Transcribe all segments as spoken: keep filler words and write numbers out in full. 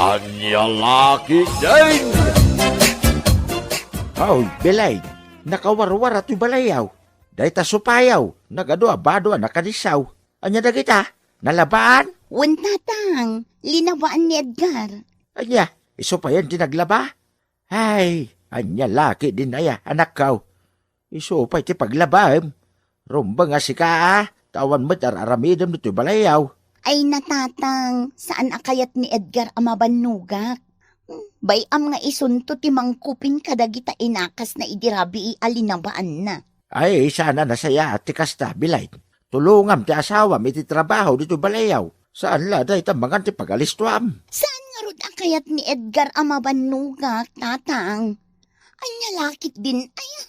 Ania la ketdin? Aw, Belay, nakawarwara toy balayaw. Dayta supayaw, nagadu a bado a nakadisaw. Ania dagita? Nalabaan? Wen, Tatang, linabaan ni Edgar. Ania, isu payen ti naglaba? Ay, ania la ketdin aya, anakko? Isu pay ti paglabaem. Rumbeng a sika, a, ta awan met ar-aramidem ditoy balayaw. Ay, Tatang, saan a kayat ni Edgar a mabannogak. Bay-am nga isunto ti mangkupin kadagita inakasna idi rabii a linabaanna. Ay, saan a nasayaat ti kasta, Belay. Tulongam ti asawam iti trabaho ditoy balayaw. Saan la dayta mangan ti pagalistoam. Saan ngarud a kayat ni Edgar a mabannogak, Tatang? Ania la ketdin aya?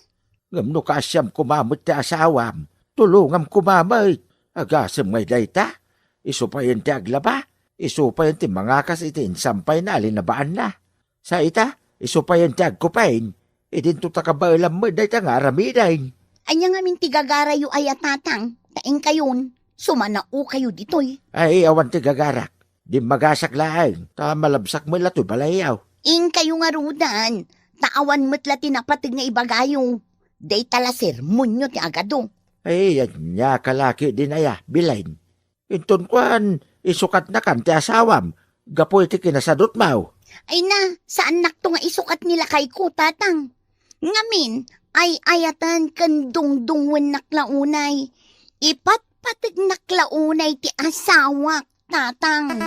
Ngem no kaasiam koma met ti asawam, tulongam koma met. Agasem ngay dayta? Isu payen ti aglaba, isu payen ti mangakas iti insampayna a linabaanna. Sa ita, isu payen ti agkupin, idinto ta kabaelam met dayta nga aramiden. Ania ngamin ti gagarayo aya, Tatang? Ta inkayon, sumanaokayo ditoy. Ay, awan ti gagarak. Dimmagasak laeng, ta malabsak met la toy balayaw. Inkayo ngaruden, ta awan met la ti napateg nga ibagayo. Dayta la sermonyo ti agadu. Ay, ania ka la ketdin aya, Belay. Inton kuan, isukatnakan ti asawam gapu iti kinasadutmo. Ay na, saannakto nga isukat ni lakayko, Tatang. Ngamin, ay-ayaten ken dungdungngoennak la unay. Ipatpategnak la unay ti asawak, Tatang.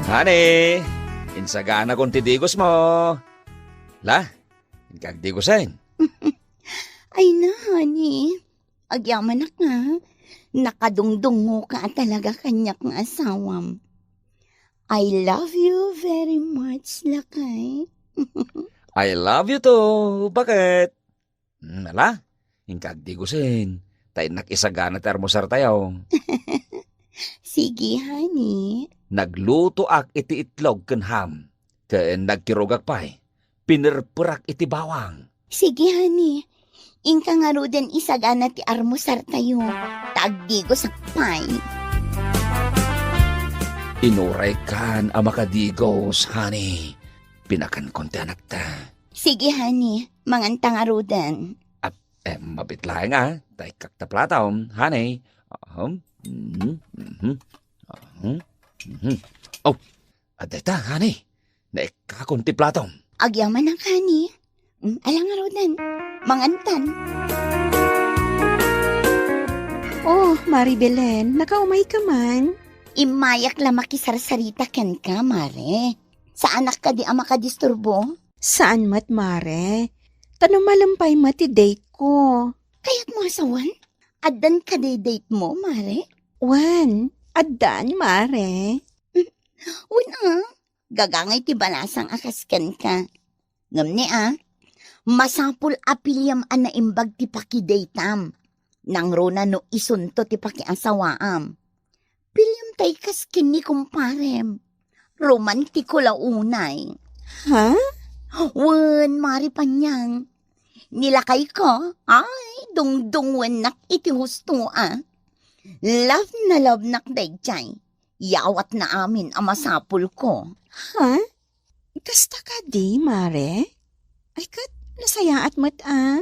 Honey, insaganakon ti digosmo. La, inka agdigosen. Ay na, honey. Agyamanak nga, nakadungdungngoka a talaga kaniak nga asawam. I love you very much, lakay. I love you too. Bakit? Hmm, ala, inka agdigosen. Ta innak isagana ti almusartayo. Sige, honey. Naglutoak iti itlog ken ham, ken nagkirugak pay. Pinerperak iti bawang. Sige, honey. Inka ngaruden isagana ti almusartayo. Ta agdigosak pay. Inuraykan a makadigos, honey. Pinakankon ti anakta. Sige, honey. Manganta ngaruden. Ap-, eh, mabit laeng, a. Taykak ta platom, honey. Aham. Mhm, mhm. Aham. Mhm. Oh, adda ita, honey. Naikkakon ti platom. Agyamanak, honey. Mm, ala ngaruden. Mangantan. Oh, Mari Belen, nakaumayka man? Immayak la makisarsarita kenka, Mare. Saanak kadi a makadisturbo? Saan met, Mare. Ta no malem pay met ti date ko. Kayatmo a sawen? Addan kadi date mo, Mare? Wen, addan, Mare. Wen a, gagangay ti balasang a kas kenka. Ngem ni a, masapul a piliem a naimbag ti pakidateam. Nangruna no isunto ti pakiasawaam. Piliem tay kas ken ni kumparem. Romantiko la unay. Ha? Wen, Mari Panyang. Ni lakayko, ay, dungdungngoennak iti husto a. Love na love nak daydiay. Yawatna amin a masapulko. Ha? Kasta kadi, Mare? Ay, ket nasayaat met a.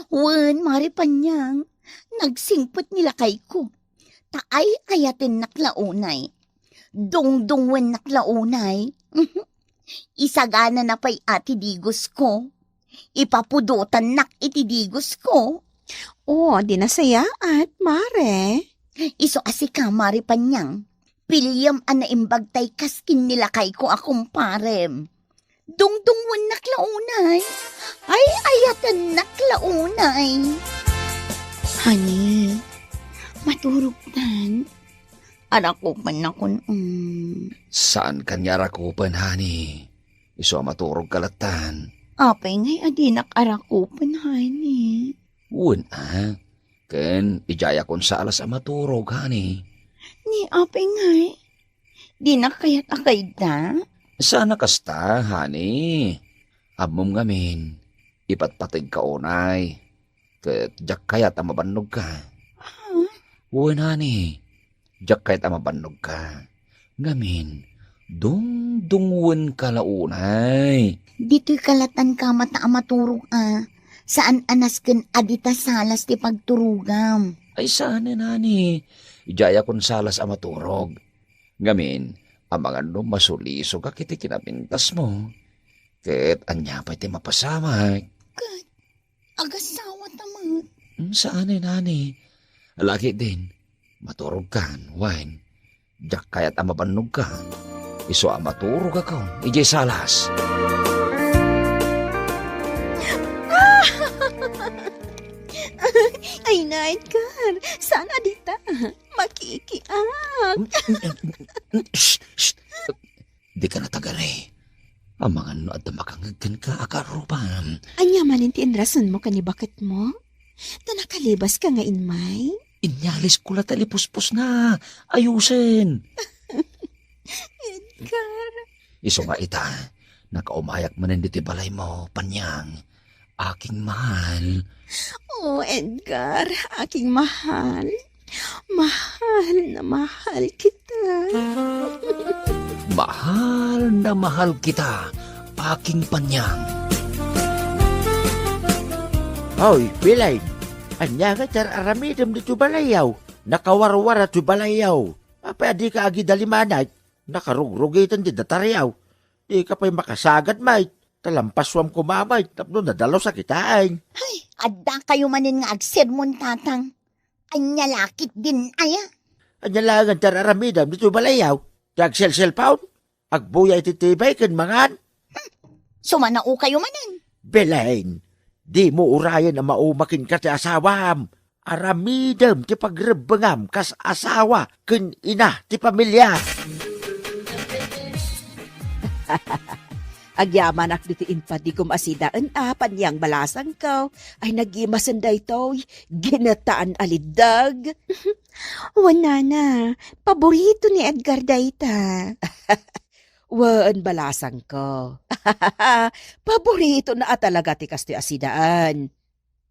Wen, Mari Panyang, nagsingpet ni lakayko. Ta ay-ayatennak la unay. Dungdungngoennak la unay. Isaganana pay a ti digosko. Ipapudotannak iti digosko. O, di nasayaat, Mare. Isu a sika, Mari Panyang. Piliem a naimbag tay kas ken ni lakayko a kumparem. Dungdungngoennak la unay. Ay-ayatennak la unay. Honey, maturogtan. Arakupennakon, mm. Saan kan nga arakupen, honey? Isu a maturogka lattan. Apay ngay a dinak arakupen, honey? Wen a, ken idiayakon sa alas a maturog, honey. Ni apay ngay? Dinak kayat a kayda? Saan a kasta, honey. Ammom ngamin, ipatpategka unay. Ket diak kayat a mabannogka. Ha? Wen, honey. Diak kayat a mabannogka. Ngamin, dungdungngoenka la unay. Ditoy kalatan ka mata a maturog a. Saan a nasken a dita salas ti pagturogam. Ay, saan, nani. Idiay a kun salas a maturog. Ngamin, amangan no masulisogak iti kinapintasmo. Ket ania pay ti mapasamak? Ket agasawata met. Hmm, saan, nani. Alaki din, maturogkan, wen. Diak kayat a mabannogka. Isu a maturogakon idiay salas. Ay na, Edgar. Saan a dita? Makikiak. Shh, shh. Dika natagari. Amangan no adda makangngeg kenka a kaarrubam. Ania manen ti inrasonmo ken ni baketmo? Ta nakalibaska nga immay? Inyalisko la ta lipuspos na. Ayusen. Edgar. Isu nga ita, nakaumayak manen ditoy balaymo, Panyang. Aking mahal. Oh, Edgar, aking mahal. Mahal na mahal kita. Mahal na mahal kita, aking Panyang. Hoy, Belen, ania nga ti ar-aramidem ditoy balayyo? Nakawarwara toy balayyo. Apay a dika agidalimanay? Nakarugrugitan ti dataryo. Dika pay makasagad met. Talampasuam koma met tapno nadalusak itaeng. Ay, adda kayo manen nga agsermon, tatang. Ania la ketdin aya? Ania laengen ti ar-aramidem ditoy balayyo? Ti agselselpon? Agbuya iti T V ken mangan? Sumanao kayo manen. Belen, dimo urayen a mauma kenka ti asawam. Aramidem ti pagrebbengam kas asawa ken ina ti pamilia. Agyamanak ditoy impadigom a sidaen a, Panyang balasangko. Ay, nagimasen daytoy. Ginetaan a liddeg. Wen, nana, paborito ni Edgar dayta. Wen, balasangko. Paboritona a talaga ti kastoy a sidaen.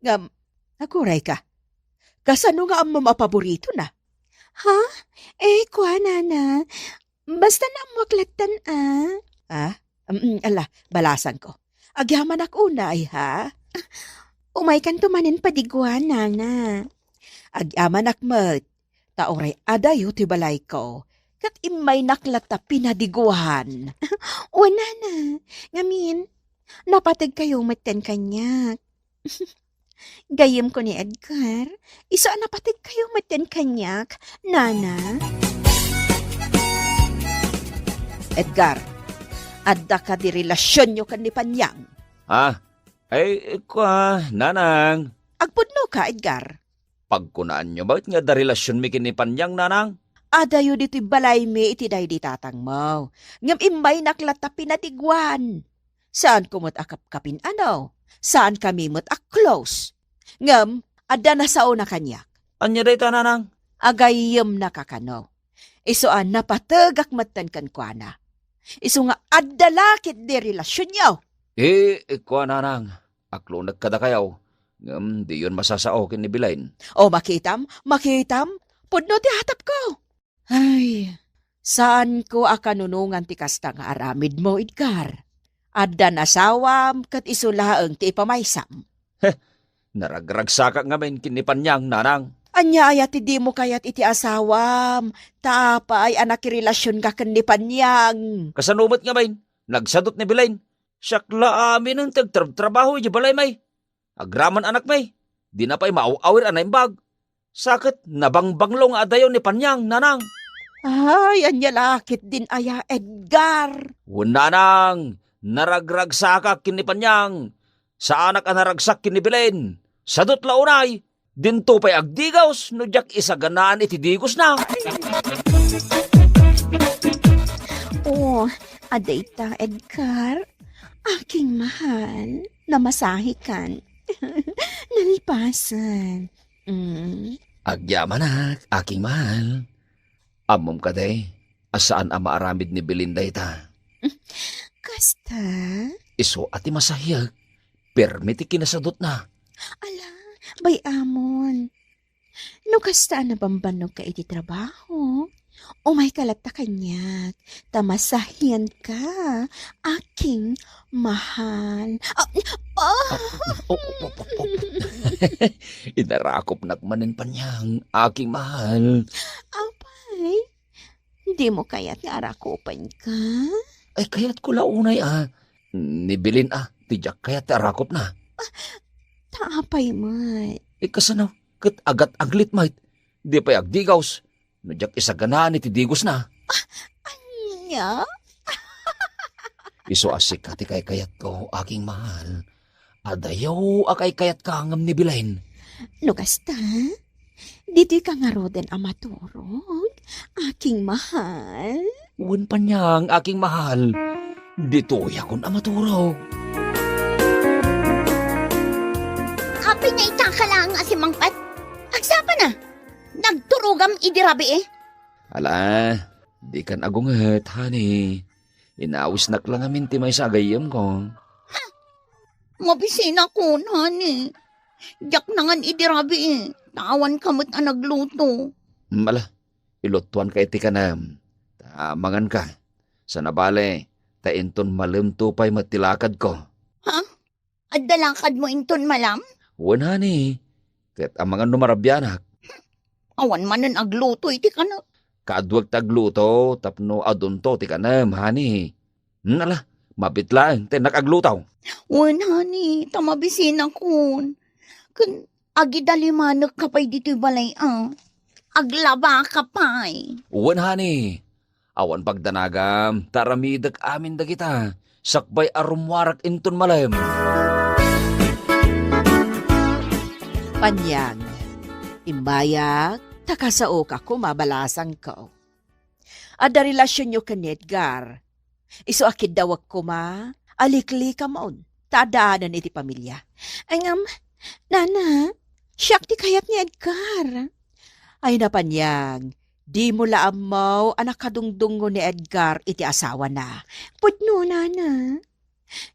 Ngem, agurayka. Kasano nga ammom a paboritona? Ha? Eh, kua, nana. Basta naammoak lattan a. Ah? Mm, ala, balasangko. Agyamanak unay, ha? Umaykanto manen padiguan, nana. Agyamanak met. Ta uray adayo ti balayko, ket immaynak latta pinadiguan. Wen, nana, ngamin, napateg kayo metten kaniak. Gayyemko ni Edgar, isu a napateg kayo metten kaniak, nana. Edgar, adda kadi relasionyo ken ni Panyang? Ah, ay, kua, nanang. Agpudnoka, Edgar? Pagkunaanyo met nga adda relasionmi ken ni Panyang, nanang? Adayo ditoy balaymi iti daydi tatangmo. Ngem immaynak latta pinadiguan. Saanko met a kapkapin-ano. Saankami met a close. Ngem adda nasaona kaniak. Ania dayta, nanang? Agayyemnaka kano. Isu a napategak metten kenkuana. Isu nga adda la ketdi relasionyo. Eh, kua, nanang, aklonek kadakayo, ngem diyon masasao ken ni Belen. O, makitam, makitam, pudno ti atapko. Ay, saanko a kanunongan ti kasta nga aramidmo, Edgar. Adda nasawam ket isu laeng ti ipamaysam. Heh, naragragsakak ngamin ken ni Panyang, nanang. Ania aya ti dimo kayat iti asawam? Ta apay a nakirelasionka ken ni Panyang? Kasano met ngamin? Nagsadut ni Belen. Siak la aminen ti agtrabtrabaho idiay balaymi. Agraman anakmi, dina pay maaw-awir a naimbag. Sa ket nabangbanglo nga adayo ni Panyang, nanang. Ay, ania la ketdin aya, Edgar? Wen, nanang, naragragsakak ken ni Panyang. Saanak a naragsak ken ni Belen. Sadut la unay, dinto pay agdigos no diak isaganaan iti digosna. Oh, adda ita, Edgar. Aking mahal, namasahikan. Nalpasan. Mm. Agyamanak, aking mahal. Ammom kadi a saan a maaramid ni Belen dayta? Kasta? Isu a ti masahiek, permi ti kinasadutna. Ala, bay-amon. No kasta a nabambanogka iti trabaho, Umayka latta kaniak, ta masahianka, aking mahal. Ah, ah! Ah, oh, oh, oh, oh, oh. Inarakopnak manen, Panyang, aking mahal. Apay, dimo kayat nga arakopenka? Ay, kayatko la unay, ah. Ni Belen, ah, ti diak kayat ti arakopna. Ta apay met? Eh, kasano? Ket agat-aglit met. Di pay agdigaws. No diak isaganaan iti digosna. Ania? Isu a sika ti kaykayatko, aking mahal. Adayo a kaykayatka ngem ni Belen. No kasta, ditoyka ngaruden a maturog, aking mahal? Wen, Panyang, aking mahal. Ditoyakon a maturog. Apay nga ita ka laeng a simmangpet? Agsapa na! Nagturogam idi rabii? Ala, dikan agunget, honey. Inawisnak la ngamin ti maysa a gayyemko. Mabisinakon, honey. Diak nangan idi rabii, ta awanka met a nagluto. Hmm, ala, ilutuanka iti kanem. Ta manganka. Sana bale, ta inton malemto pay met ti lakadko. Ha? Adda lakadmo inton malam? Wen, honey. Ket amangan no marabianak. Awan manen agluto iti kanek. Kaaduek ti agluto tapno adunto ti kanem, honey. Hmm, ala, mabiit laeng ti innak agluto. Wen, honey, ta mabisinakon. Ken agidalimanekka pay ditoy balay, a. Aglabaka pay. Wen, honey. Awan pagdanagam, ta aramidek amin dagita, sakbay a rummuarak inton malem. Panyang, immayak, ta kasaoka koma balasangko. Adda relasionyo ken ni Edgar. Isu a kiddawek koma, aliklikamon, ta addaanan iti pamilia. Ay ngem, nana, siak ti kayat ni Edgar. Ay na, Panyang, dimo la ammo a nakadungdungngo ni Edgar iti asawana. Pudno, nana.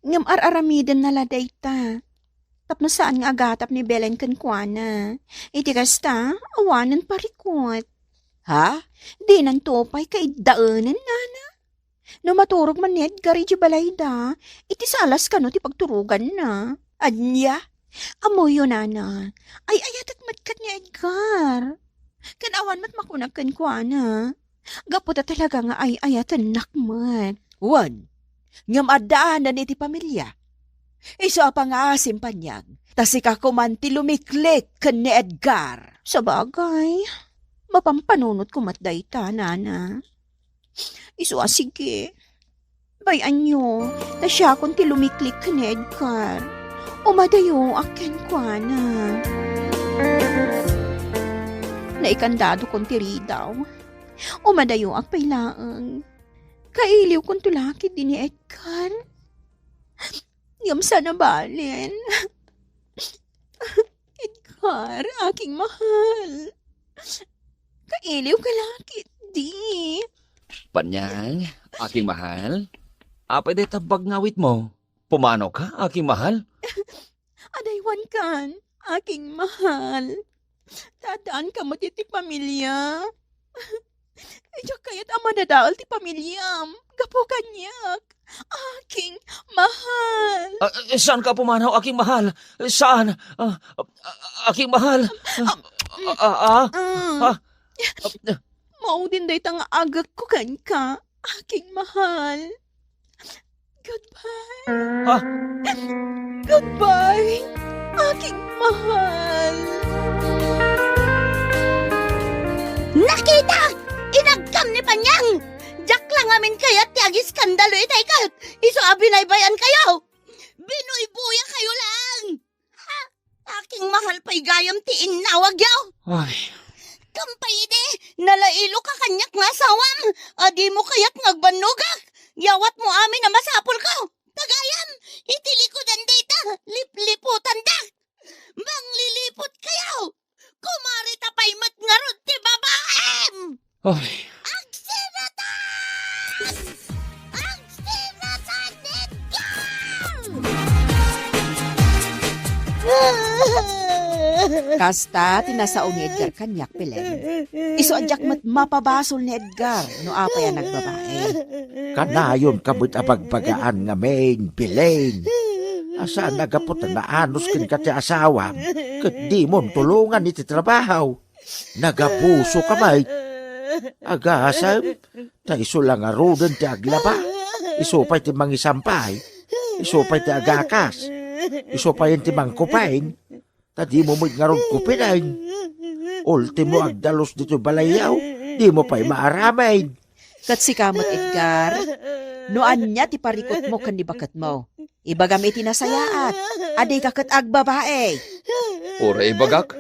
Ngem ar-aramidenna la dayta. Tapno saan nga agatap ni Belen kenkuana. Iti kasta, awanen parikut. Ha? Dinanto pay kaiddaenen, nana? No maturog man ni Edgar idiay balayda, iti salas kano ti pagturoganna. Ania? Ammoyo, nana. Ay-ayatek met ket ni Edgar. Ken awan met makunak kenkuana. Gapu ta talaga nga ay-ayatennak met. Wen, ngem addaanan iti pamilia. Isu a pangaasim, Panyang, ta sika koman ti lumiklik ken ni Edgar. Sabagay, mapampanunotko met dayta, nana. Isu a sige. Bay-anyo, ta siakon ti lumiklik ken ni Edgar. Umadayoak kenkuana. Naikandadokon ti ridaw. Umadayoak pay laeng. Kailiwkonto la ketdi ni Edgar. Ngem sana balen. Edgar, aking mahal. Kailiwka la ketdi. Panyang, aking mahal. Apay dayta bagngawitmo? Pumanaw ka, aking mahal? Adaywankan, aking mahal. Ta addaanka met iti pamilia. Diak kayat a madadael ti pamiliam gapu kaniak, aking mahal. Ah, eh, saanka a pumanaw, aking mahal. Saan? Ah, ah, ah, aking mahal. Ah, ah, ah, ah, ah. Maudin dayta nga agekko kenka, aking mahal. Goodbye. Ah. Goodbye, aking mahal. Nakitak! Inagkam ni Panyang! Diak la ngamin kayat ti agiskandalo itay ket isu a binaybay-ankayo. Binuybuya kayo lang! Ha? Aking mahal pay gayam ti innawagyo. Ay. Kampay idi, nalailoka kaniak nga asawam, a dimo kayat nga agbannogak. Yawatmo amin a masapulko. Ta gayam, iti likudan dayta, lipliputandak. Mangliliput kayo. Kumarita pay met ngarud ti babaem. Ay. Agsiratan! Agsiratan, Edgar! Kasta ti nasao ni Edgar kaniak, Belen. Isu a diak met mapabasol ni Edgar no apay a nagbabae. Kanayonka met a bagbagaan ngamin, Belen. Saan a gapu ta naanus kenka ti asawam, ket dimon tulongan iti trabaho. Nagabusoka met. Agasem, ta isu la ngaruden ti aglaba. Isu pay ti mangisampay. Isu pay ti agakas. Isu pay ti mangkupeng. Ta dimo met ngarud kupinen. Ultimo, agdalus ditoy balayyo, dimo pay maaramid. Ket sika met, Edgar, no ania ti parikutmo ken ni baketmo, ibagam iti nasayaat a dika ket agbabae. Uray ibagak,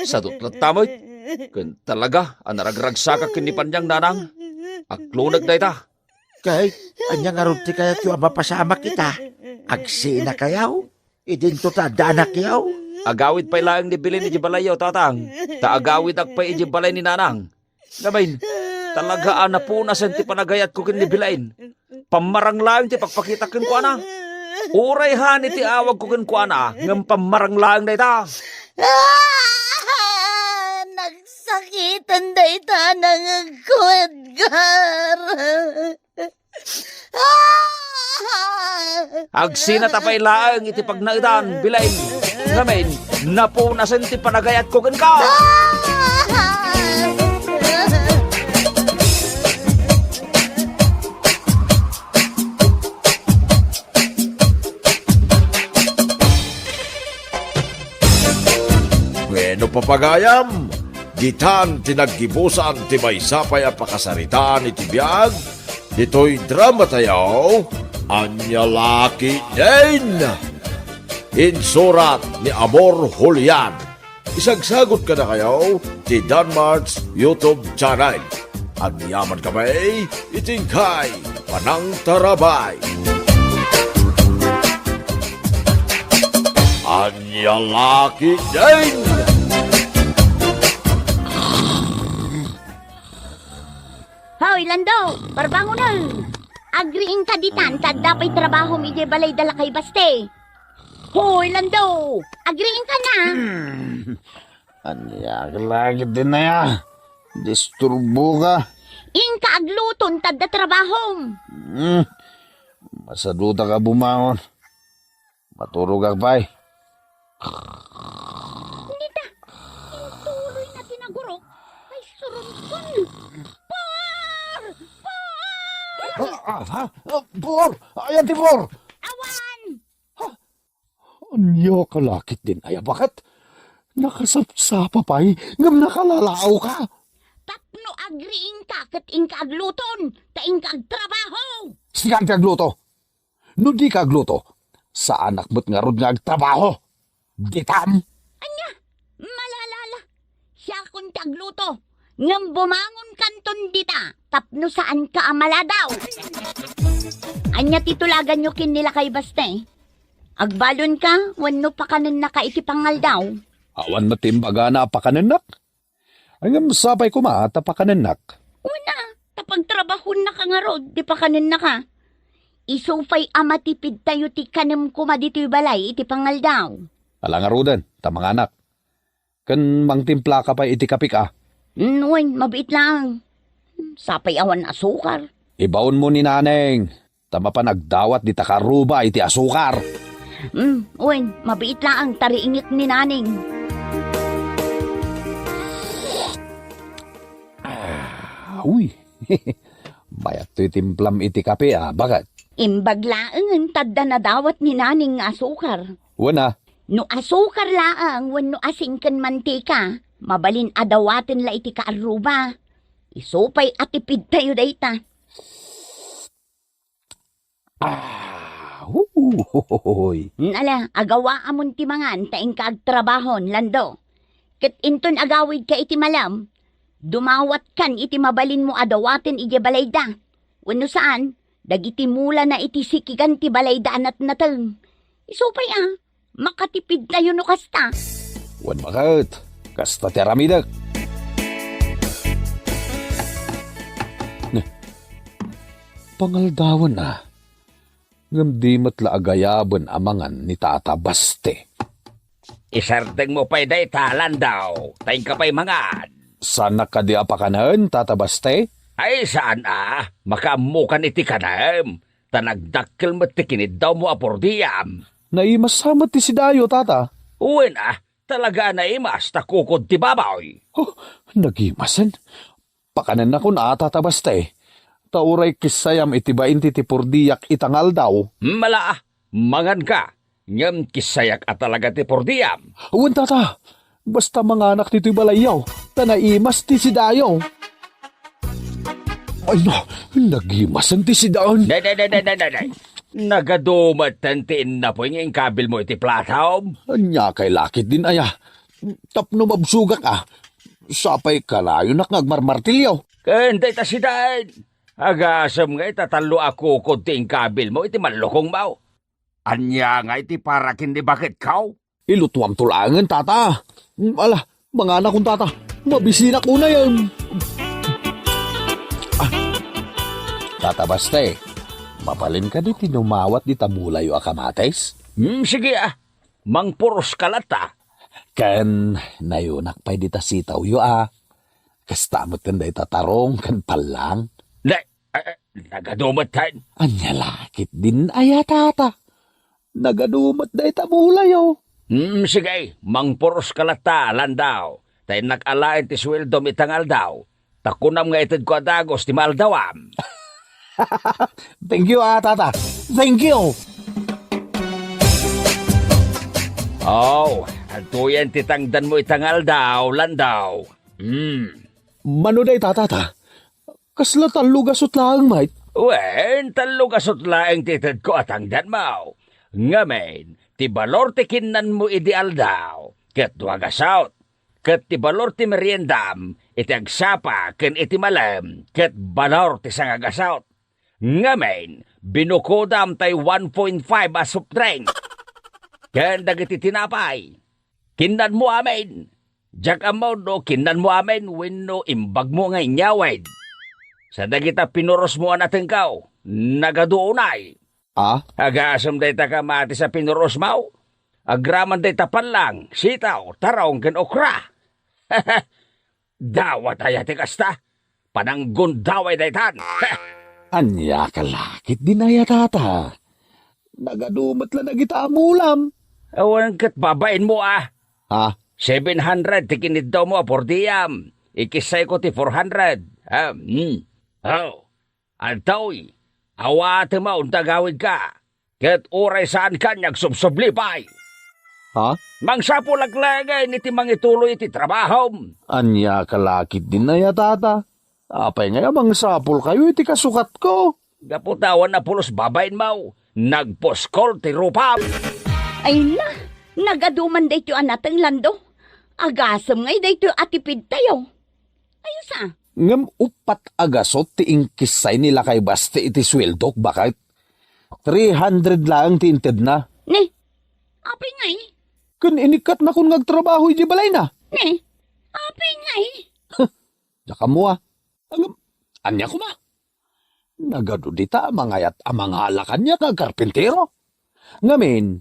sadut latta met. Ken talaga a naragragsakak ken ni Paniang, Nanang. Aklonek dayta. Ket ania ngarud ti kayatyo a mapasamak ita? Agsinakayo? Idinto ta adda anakyo? Agawid pay laeng ni Belen idiay balayyo, Tatang, ta agawidak pay idiay balay ni Nanang. Ngamin, talaga a napunasen ti panagayatko ken ni Belen. Pammarang laeng ti pagpakitak kenkuana. Uray hani ti awagko kenkuana, ngem pammarang laeng dayta. Ah! Nagsakiten dayta a nangegko, Edgar. Agsinata pay laeng iti pagnaedan, Belen. Ngamin, napunasen ti panagayatko kenka. Wenno, papagayam, ditan ti naggibusan ti maysa pay a pakasaritaan iti biag ditoy dramatayo, Ania La Ketdin. Insurat ni Amor Julian. Isagsagut kadakayo ti Danmart's YouTube channel. Agyaman kami iti inkay panangtarabay. Ania La Ketdin! Hoy, Lando! Barbangonen! Agriingka ditan, ta adda pay trabahom idiay balay da Lakay Baste. Hoy, Lando! Agriingka na! Hmm. Ania ka la ketdin aya? Disturboka. Inka agluton, ta adda trabahom. Hmm. Masadutak a bumangon. Maturogak pay. Nita, intuloy na ti nagurok. Ay, surunkon. Por! Por! Ah, ah, ah, ah, Por! Ayan ti Por! Awan! Ha? Ania ka la ketdin aya, baket? Nakasapsapa pay, ngem nakalalaoka. Tapno agriingka ket inka agluton, ta inka agtrabaho. Sika ti agluto. No dika agluto, saanak met ngarud nga agtrabaho. Ditam? Ania? Malalala. Siakon ti agluto. Ngem bumangonkanton dita tapno saanka a maladaw. Ania ti tulaganyo ken ni Lakay Baste? Agbalonka wenno pakanennaka iti pangaldaw? Awan met ti imbagana a pakanennak. Ngem sapay koma ta pakanennak. Una, ta pagtrabahonnaka ngarud, di pakanennaka. Isu pay a matipidtayo ti kanem koma ditoy balay iti pangaldaw. Ala ngaruden, ta manganak. Ken mangtimplaka pay iti kapik a. Mm, wen, mabiit laeng. Sapay awan asukar. Ibaonmo ni Naneng. Ta mapan agdawat dita kaarruba iti asukar. Mm, wen, mabiit laeng ta riingek ni Naneng. Ah, uy. Mayat toy timplam iti kape, a, baket. Imbag laengen ta adda nadawat ni Naneng nga asukar. Wen a. No asukar laeng wenno asin ken mantika, mabalin a dawaten la iti kaarruba. Isu pay a tipidtayo dayta. Ah, huhuhuy. Ala, agawaamon ti mangan ta inka agtrabahon, Lando. Ket inton agawidka iti malem, dumawatkan iti mabalinmo a dawaten idiay balayda. Wenno saan, dagiti mulana iti sikigan ti balayda a natnateng. Isu pay a, makatipidtayo no kasta. Wen, baket, kasta ti aramidek. Ne, pangaldawen a, ngem di met la agayaben a mangan ni Tata Baste. Isardengmo pay dayta, Landaw, ta inka pay mangan. Saanak kadi a pakanen, Tata Baste? Ay, saan a. Makaammokan iti kanem. Ta nagdakkel met ti kiniddawmo a purdiam. Naimas sa met ti sidayo, Tata? Wen a, talaga a naimas ta kukod ti baboy. Oh, nagimasen. Pakanennakon a, Tata Baste. Ta uray kissayam iti bain ti, ti purdiak ita nga aldaw. Mala a, manganka. Ngem kissayak a talaga ti purdiam. Wen, Tata. Basta manganak ditoy balayyo, ta naimas ti sidayo. Ay na, nagimasen ti sidaen. Nay, nay, nay, nay, nay, nay, nay. Nagadumetten ti innapoy nga inkabilmo iti platom. Ania kay lakit din aya? Tapno mabsugak a. Sapay kanayonak nga agmarmartilyo. Ken dayta sidaen. Agasem nga ita tallo a kukod ti inkabilmo iti mallukongmo. Ania nga iti para ken ni baketko? Ilutuamto laengen, Tata. Mm, ala, manganakon, Tata. Mabisinak unayen. Ah. Tata Baste, mabalin kadi ti dumawat dita mulayo a kamatis? Hmm, sige, ah. Mangpuros ka latta. Ken nayunak pay dita sitawyo, ah. Kasta met ken dayta tarong ken pallang. Na, eh, eh, nagadumetten. Ania lakit din aya, Tata? Nagadumet dayta mulayo. Hmm, sige, mangpuros ka latta, Landaw. Ta innak alaen ti sueldom ita nga aldaw. Ta kunam nga itedko a dagus ti maaldawam. Thank you, ah, Tata. Thank you. Oh, adtoyen ti tangdanmo ita nga aldaw, Landaw. Hmm. Mano dayta, Tata? Kasla tallo gasut laeng met? Wen, tallo gasut laeng ti itedko a tangdanmo. Ngamin, ti balor ti kinnanmo idi aldaw, ket dua gasut. Ket ti balor ti meriendam iti agsapa ken iti malem, ket balor ti sanga gasut. Ngamin, binukodam tay one point five a soft drink. Ken dagiti tinapay. Kinnanmo amin. Diak ammo no kinnanmo amin wenno imbagmo nga inyawid. Sa dagita pinurosmo a natengko, nagadu unay. Ah? Agasem dayta kamatis a pinurosmo. Agraman dayta pallang, sitaw, tarong, ken okra. Dawat aya ti kasta? Pananggundaway daytan. Ania ka lakit din aya, Tata? Nagadu met la dagita a mulam. Awan ket babainmo, ah. Ha? Seven hundred ti kiniddawmo a purdiam. Ikissayko ti four hundred. Ah, hmm. Oh. Adtoy, awatem a unta agawidka, ket uray saanka nga agsubsubli pay. Ha? Mangsapulak laengen iti mangituloy iti trabahom. Ania ka lakit din aya, Tata? Apay nga mangsapulkayo iti kasukatko? Gapu ta awan a pulos babainmo, nagpuskol ti rupam. Ay na, nagadu man daytoy a nateng, Lando. Agasem ngay daytoy a tipidtayo. Ayos a. Ngem uppat a gasut ti inkissay ni Lakay Baste iti sueldok, baket. Three hundred laeng ti intedna. Ne, apay ngay? Ken inikkatnakon nga agtrabaho idiay balayna. Ne, apay ngay? Diak ammo a. Ngem, ania koma? Nagadu dita a mangayat a mangala kaniak nga agkarpintero. Ngamin,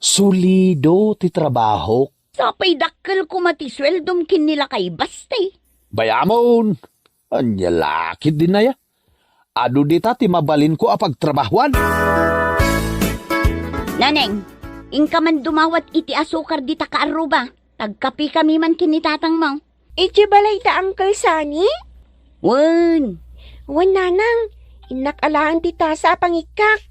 solido ti trabahok. Sapay dakkel koma ti sueldom ken ni Lakay Baste. Bayamon! Ania lakit din aya? Adu dita ti mabalinko a pagtrabahuan. Naneng, inka man dumawat iti asukar dita kaarruba. Tagkapikami man ken ni tatangmo. Idiay balayta, Uncle Sunny? Wen. Wen, Nanang. Innak alaen ti tasa a pangikkak.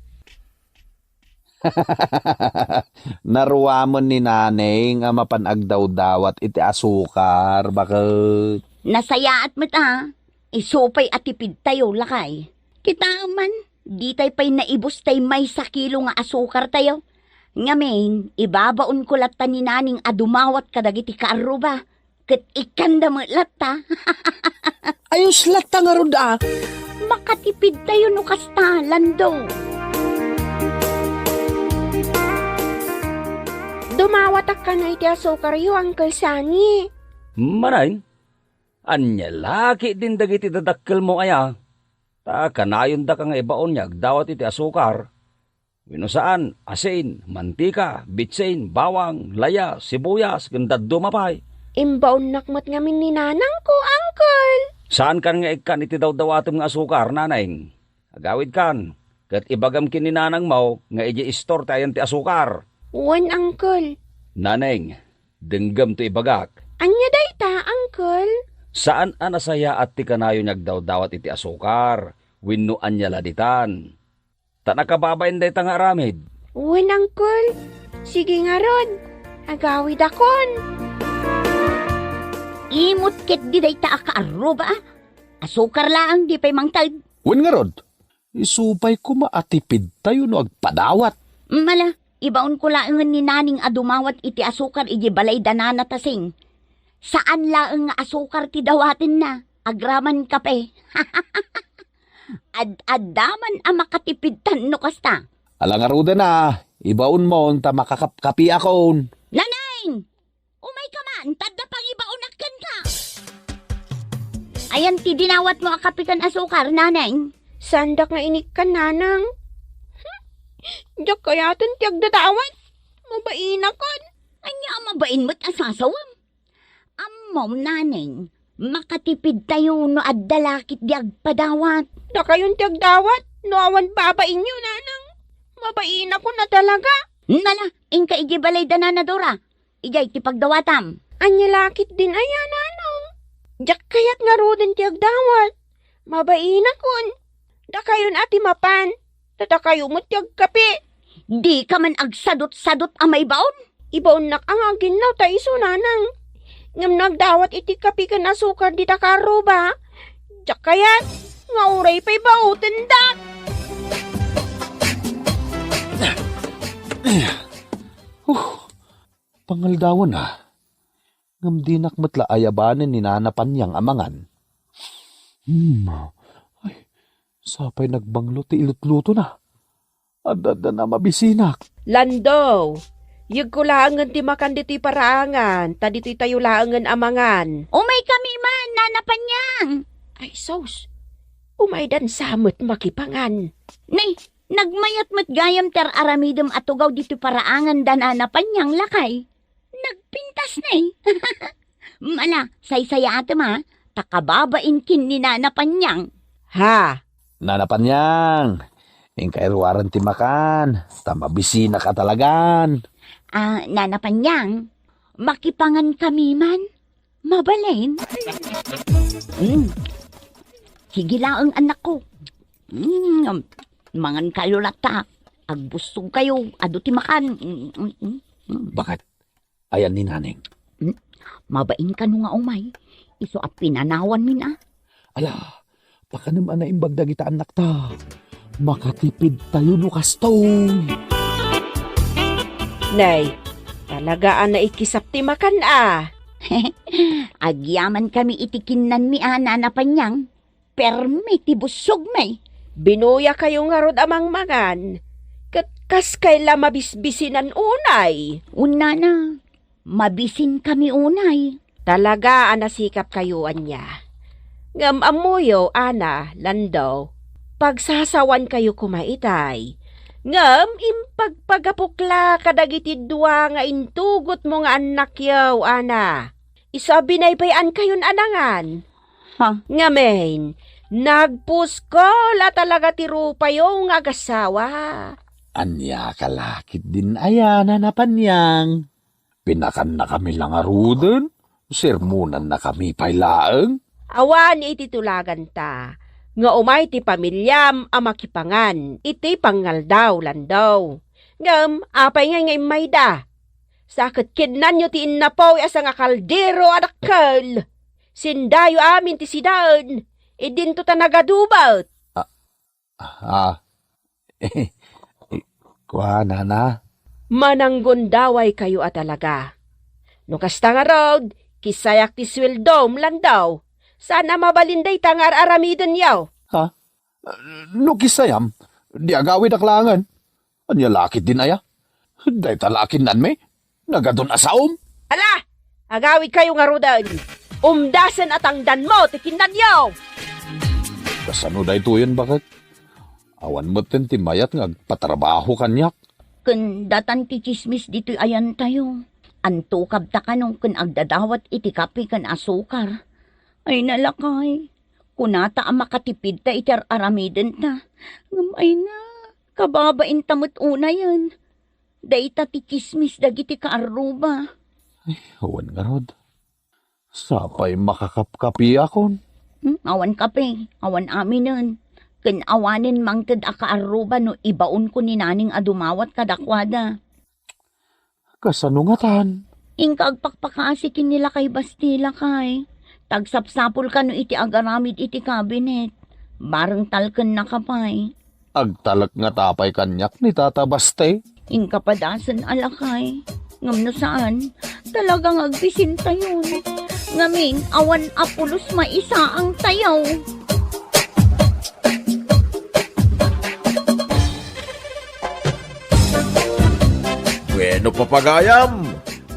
Naruamon ni Naneng a mapan agdawdawat iti asukar, baket. Nasayaat met a. Isu pay a tipidtayo, lakay. Kitaem man, ditay pay naibus tay maysa kilo nga asukartayo. Ngamin, ibabaonko latta ni Naneng a dumawat kadagiti kaarruba, ket ikkanda met latta. Ayos latta ngarud a. Makatipidtayo no kasta, Lando. Dumawatak kano iti asukaryo, Uncle Sunny. Manen, ania lakit din dagiti dadakkelmo aya? Ta kanayondaka nga ibaon nga agdawat iti asukar. Wenno saan, asin, mantika, bitsin, bawang, layas, sibuyas, ken dadduma pay. Imbaonnak met ngamin ni nanangko, uncle. Saankan nga ikkan iti dawdawatem nga asukar, naneng. Agawidkan, ket ibagam ken ni nanangmo nga idiay istor ti ayan ti asukar. Wen, uncle. Naneng, denggem ti ibagak. Ania dayta, uncle? Saan a nasayaat ti kanayon nga agdawdawat iti asukar, wenno ania la ditan. Ta nakababain dayta nga aramid. Wen, uncle. Sige ngarud. Agawidakon. Imot ketdi dayta a kaarruba, a. Asukar laeng di pay mangted. Wen ngarud, isu pay koma a tipidtayo no agpadawat. Mala, ibaonko laengen ni naneng a dumawat iti asukar iti balay da nana Tasing. Saan laeng nga asukar ti dawatenna, agraman kape. Ad-adda man a makatipidtan no kasta. Ala ngaruden a, ibaonmon ta makakapkapiakon. Naneng! Umayka man, ta adda pangibaonak kenka. Ayan ti dinawatmo a kape ken asukar, naneng? Saandak nga inikkan, nanang. Diak kayaten ti agdadawat. Mabainakon. Ania a mabain met a sasawem? Ammom, naneng, makatipidtayo no adda la ketdi agpadawat. Dakayon ti agdawat no awan babainyo, nanang. Mabainakon a talaga. Nala, inka idiay balay da nana Dora. Idiay ti pagdawatam. Ania la ketdin aya, nanang? Diak kayat ngaruden ti agdawat. Mabainakon. Dakayon a ti mapan. Ta dakayo met ti agkape. Dika man agsadutsadut a maibaon. Ibaonnak a nga aginnaw ta isu, nanang. Ngem no agdawat iti kape ken asukar dita kaarruba, diak kayat nga uray pay baotendak. Huh, pangaldawen a. Ngem dinak met la ayabanen ni Nana Panyang a mangan. Hmm. Ay, sapay nagbanglo ti ilutlutona. Adda-adda na mabisinak. Lando, yegko laengen ti makan ditoy paraangan, ta ditoy tayo laengen a mangan. Umay kami man, Nana Panyang. Ay, sus. Umaydan sa met makipangan. Nay, nagmayat met gayam ti ar-aramidem a tugaw ditoy paraangan da Nana Panyang, lakay. Nagpintas ne. Mala, saysayaatem a, ta kababain ken ni Nana Panyang. Ha? Nana Panyang, inka iruaren ti makan, ta mabisinak a talagan. Ah, Nana Panyang, makipangan kami man. Mabalin? Mm. Sige laeng, anakko. Mm, mangan kayo latta. Agbusog kayo. Adu ti makan. Mm, mm, mm, mm. Bakit? Ayan ni Naneng. Mm. Mabain kano nga umay. Isu a pinanawan min a. Ala, pakanem a naimbag dagita annakta. Makatipid tayo no kastoy. Nay, talaga a naikisap ti makan a. Agyaman kami iti kinnanmi a, Nana Panyang. Permi ti busogmi. Binuya kayo ngarud a mangmangan. Ket kaskay la mabisbisinan unay. Unana, mabisin kami unay. Talaga a nasikap kayo ania. Ngem ammoyo, Ana, Lando, pagsasawan kayo koma itay. Ngem impagpagapok la kadagiti dua nga intugotmo nga annakyo, Ana. Isu a binaybayan kayon a nangan. Ha? Ngamin, nagpuskol a talaga ti rupayo nga agasawa. Ania ka lakit din aya, Nana Panyang? Pinakannakami la ngaruden, sermonannakami pay laeng. Awan iti tulaganta, nga umay ti pamiliam a makipangan iti pangaldaw, Lando. Ngem apay ngay nga immayda? Sa ket kinnanyo ti innapoy a sangakaldero a dakkel. Sindayo amin ti sidaen, idinto ta nagadubet. Ah, ah. Kua, Nana? Mananggundaway kayo a talaga. No kasta ngarud, kisayak ti sueldom, Lando. Saan a mabalin dayta nga ar-aramidenyo. Ha? No kisayam, di agawidak laengen. Ania lakit din aya? Dayta la a kinnanmi? Nagadun a saom? Ala! Agawid kayo ngaruden. Umdasen a tangdanmo ti kinnanyo! Kasano daytoyen, baket? Awan metten ti mayat nga agpatrabaho kaniak. Ken datan ti tsismis ditoy ayantayo. Anto kabta kano ken agdadawat iti kape ken asukar. Ay na, lakay, kunata a makatipidta iti ar-aramidenta. Ngem ay na, kababainta met unayen. Dayta ti tsismis dagiti kaarruba. Ay, awan ngarud. Sapay makakapkapiakon. Hmm, awan kape, awan aminen. Ken awanen mangted a kaarruba no ibaonko ni Naning a dumawat kadakuada. Kasano ngatan? Inka agpakpakaasi ken ni Lakay Basti, lakay. Ta agsapsapulka no iti agaramid iti kabinet. Bareng talkennaka pay. Agtalek ngata pay kaniak ni Tata Basti? Inka padasen a lakay. Ngem no saan, talaga nga agbisintayon. Ngamin, awan a pulos maisaangtayo. Bueno, papagayam,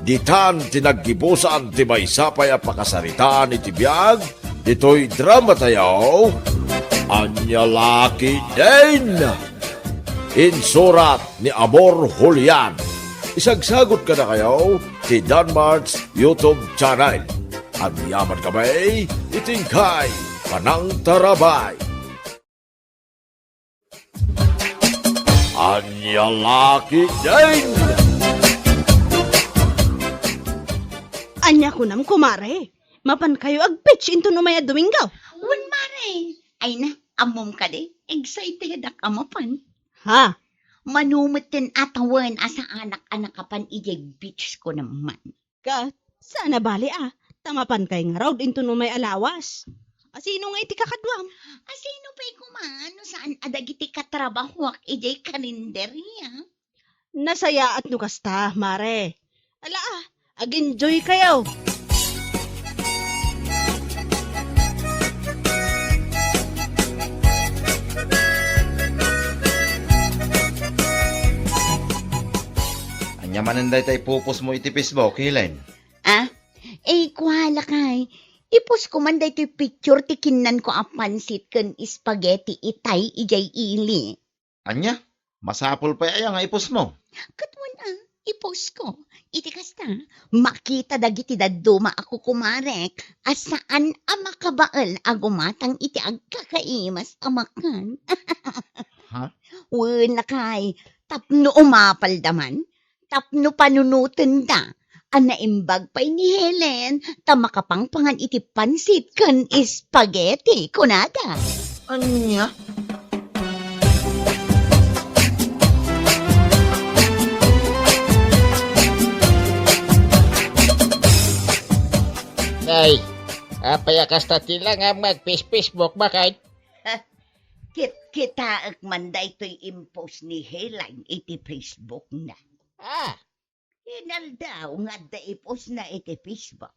ditan ti naggibusan ti maysa pay a pakasaritaan iti biag ditoy dramatayo, Ania La Ketdin. Insurat ni Amor Julian. Isagsagut kadakayo ti Danmart's YouTube channel. Agyaman kami iti inkay panangtarabay. Ania La Ketdin! Ania kunam, kumare? Mapankayo ag-beach inton umay a Domingo? Wen, mare. Ay na, ammom kadi, excited ak a mapan. Ha? Mano metten a tawen a saanak a nakapan idiay beach ko naman. Ket, saan a bali a, ta mapankay ngarud inton umay a lawas. Asino ngay ti kakaduam? Asino pay koma no saan a dagiti katrabahoak idiay karinderia? Nasayaat no kasta, mare. Ala, a, ag-enjoy kayo. Ania manen dayta ipupos mo iti Facebook, Helen? Ah, eh, kuala kay. Ipos ko man daytoy picture ti kinnanko a pansit ken spaghetti itay idiay ili. Ania? Masapul pay aya nga ipos mo? Ket wen a, ipos ko. Iti kasta, makita dagiti dadduma a kukumarek a saan a makabael a gumatang iti agkakaimas a makan. Ha? Wen a kay, tapno umapalda man, tapno panunotenda a naimbag pay ni Helen ta makapangpangan iti pansit ken spaghetti, kunada. Ania? Nay, apay a kasta ti langam nga agpis-Facebook, baket? Kitkitaek man daytoy impos ni Helen iti Facebook na. Ah, Inaldaw nga adda ipusna iti Facebook.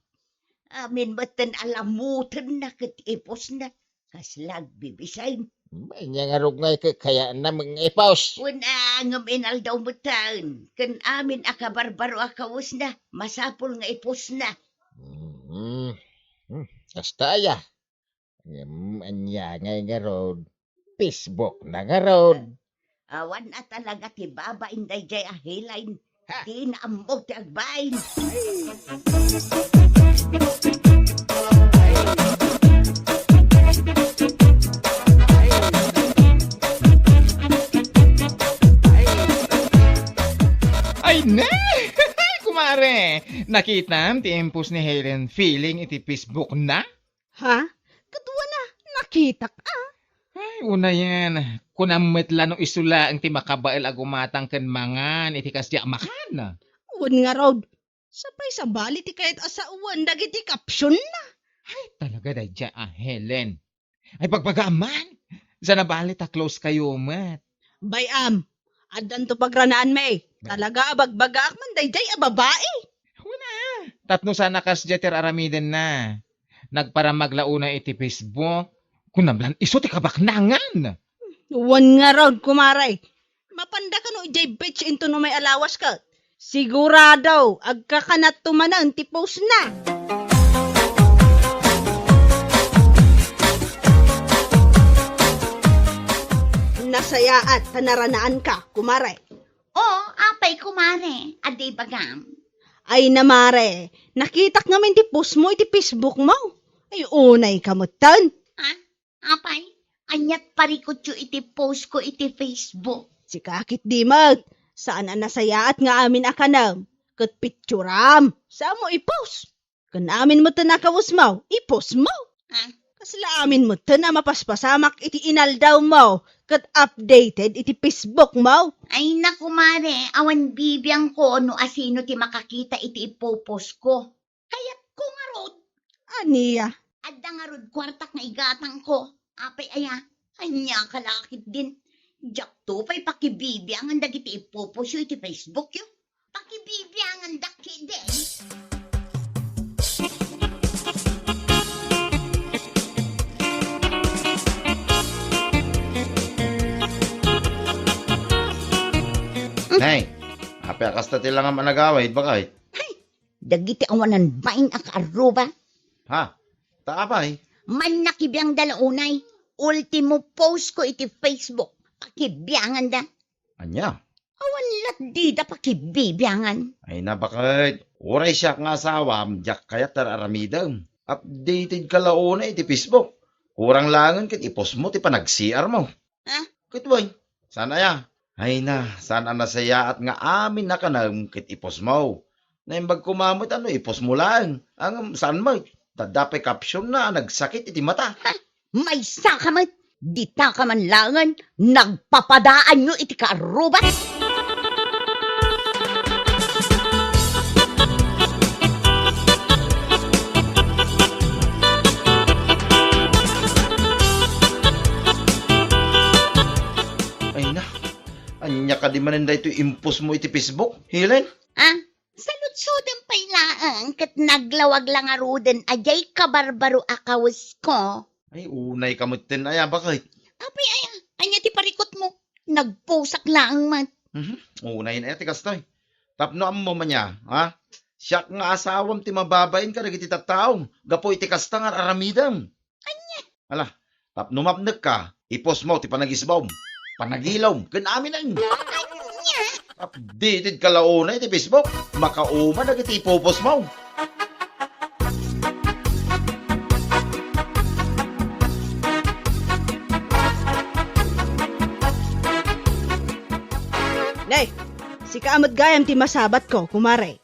Amin metten a lamutenna ket ipusna. Kasla agbibisay. Ania ngarud nga ikakayaanna nga ipus? Wen a, ngem inaldaw metten. Ken amin a kabarbaro a kawesna, masapul nga ipusna. Mm. Hmm, kasta aya. Ngem ania ngay ngarud? Facebook na ngarud. Awan a talaga ti babain daydiay a Helen. Ha? Dina ammo ti agbain. Ay, ne! Kumare, nakitam ti impos ni Helen Feeling iti Facebook na? Ha? Kaduana, nakitak a. Ay, unayen, kunam met la no isu laeng ti makabael a gumatang ken mangan iti kasdiay a makan. Wen ngarud, sapay sabali ti kayat a sawen dagiti caption na. Ay, talaga daydiay a Helen. Ay, bagbagaam man. Saan a bali ta close kayo met. Bay-am, addanto pagranaan, May. Talaga a bagbagaak man daydiay a babai. Wen a, tapno saan a kasdiay ti ar-aramidenna. Nagparamag la unay iti Facebook. Kunam lan isu ti kabaknangan. Wen ngarud, kumare. Mapanda kano idiay beach inton umay a lawas ket sigurado, agkakanatto manen ti post na. Na, Sayaat ta naranaanka, kumare. O, apay, kumare? Adi bagam? Ay na, mare, nakitak ngamin ti post mo iti Facebook mo. Ay, unay ka metten. Ha? Apay, aniat parikutyo iti post ko iti Facebook? Sika ketdi met, saan a nasayaat nga amin a kanem, ket pitsuram, saan mo i-post. Ken amin metten a kawes mo, i-post mo. Ah. Kasla amin metten a mapaspasamak iti inaldaw mo, ket updated iti Facebook mo. Ay na, kumare, awan bibiangko no asino ti makakita iti ipopost ko. Kayatko ngarud. Ania? Adda ngarud kuartak nga igatangko. Apay aya, ania ka la ketdin? Diakto pay pakibibiangan dagiti ipopost yo iti Facebook yo. Pakibibiangan dak ketdin. Nay, apay a kasta ti langam a nagawid, baket? Ay, dagiti awanan bain a kaarruba. Ha? Ta apay? Mannakibiangda la unay. Ultimo post ko iti Facebook. Pakibianganda. Ania? Awan lat dida pakibibiangan. Ay na, baket. Uray siak nga asawam, diak kayat ti ar-aramidem. Updated ka la unay iti Facebook. Kurang laengen ket i-post mo ti panag-C R mo. Ha? Ket wen, saan aya? Ay na, saan a nasayaat nga amin a kanem ket i-post mo. Naimbag koma met a no i-post mo laeng. Ngem saan met? Ta adda pay caption na a nagsakit iti mata. Ha? Maysa ka met! Dita ka man laengen, nagpapadaanyo iti kaarruba! Ay na, ania kadi manen daytoy i-post mo iti Facebook, Helen? Ah, saludsodem pay laeng ket naglawag la ngaruden a diay kabarbaro a kawesko. Ay, unay ka metten aya, baket? Apay aya, ania ti parikut mo? Nagpusak laeng met. Mhm. Unay na ti kastoy. Tapno ammom ania, ha? Siak nga asawam ti mababain kadagiti tattaom gapu iti kasta nga ar-aramidem. Ania? Ala, tapno mapnekka, i-post mo ti panagisbom, panagilom, ken aminen. Ania? Updated ka la unay iti Facebook. Makauma dagiti ipopost mo. Nay, sika met gayam ti masabatko, kumare.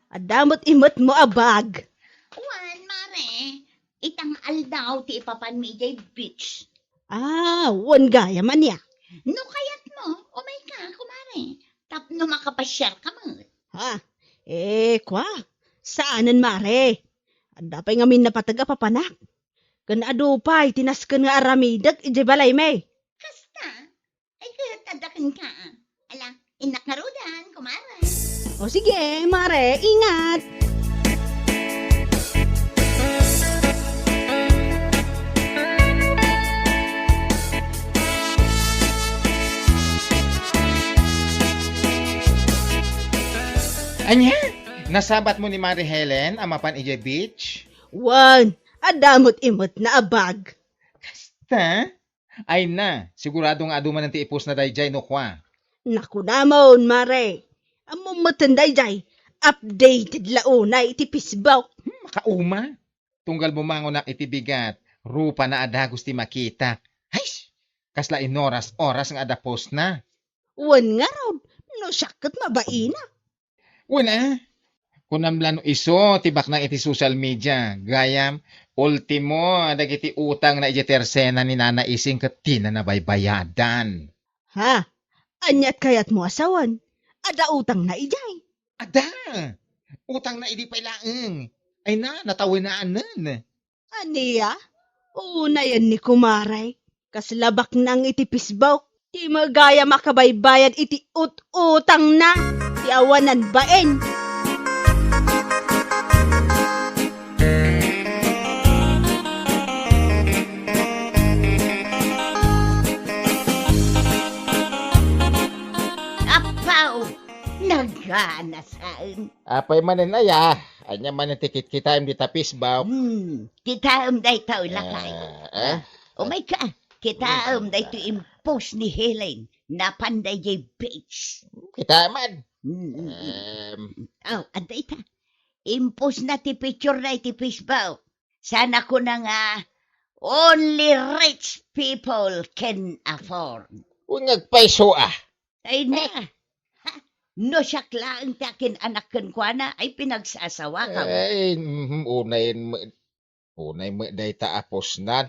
Adda met imetmo a bag. Wen, mare. Ita nga aldaw ti ipapanmi idiay beach. Ah, wen gayam ania? No kayatmo, umayka, kumare. Tapno makapasiarka met. Ha? Eh, kua, saanen, mare. Adda pay ngamin napateg a papanak. Ken adu pay ti nasken nga aramidek idiay balaymi. Kasta? Ay, ket adda kenka. Ala, innak ngaruden, kumare. O sige, mare, ingat. Ania? Nasabatmo ni Mare Helen a mapan idiay beach? Wen, adda met imetna a bag. Kasta? Ay na, sigurado nga adu manen ti i-post na daydiay no kua. Nakunamon, mare. Ammom metten daydiay, updated la unay iti Facebook. Hmm, makauma. Tunggal bumangonak iti bigat, rupana a dagus ti makitak. Ay, kasla inoras-oras nga adda post na. Wen ngarud, no siak ket mabaina. Wen a, kunam la no isu ti baknang iti social media, gayam, ultimo, dagiti utang na idiay tersena ni Nana Ising ket dina nabaybayadan. Ha? Aniat kayatmo a sawen? Adda utang na idiay? Adda! Utang na idi pay laeng. Ay na, natawenaanen. Ania? Unayen ni kumare, kasla baknang iti Facebook, ti magayam a kabaybayad iti ut-utangna, ti awanan bain. Apaw, naganasaen. Apay manen aya? Ania manen ti kitkitaem dita Facebook? Hmm, kitaem daytoy, lakay. Ah, ah. Umayka. Kitaem daytoy impost ni Helen, napan daydiay beach. Kita man. Mm, mm, mm. Em. Oh, adda ita. Impost na ti picture na iti Facebook. Sana kuna nga, "Only rich people can afford." Wen nga agpayso a. Ay na. Eh. Ha? No siak laeng ti akin-anak kenkuana, ay pinagsasawakam. Ay, mhm, unay met, unay met dayta a posnan.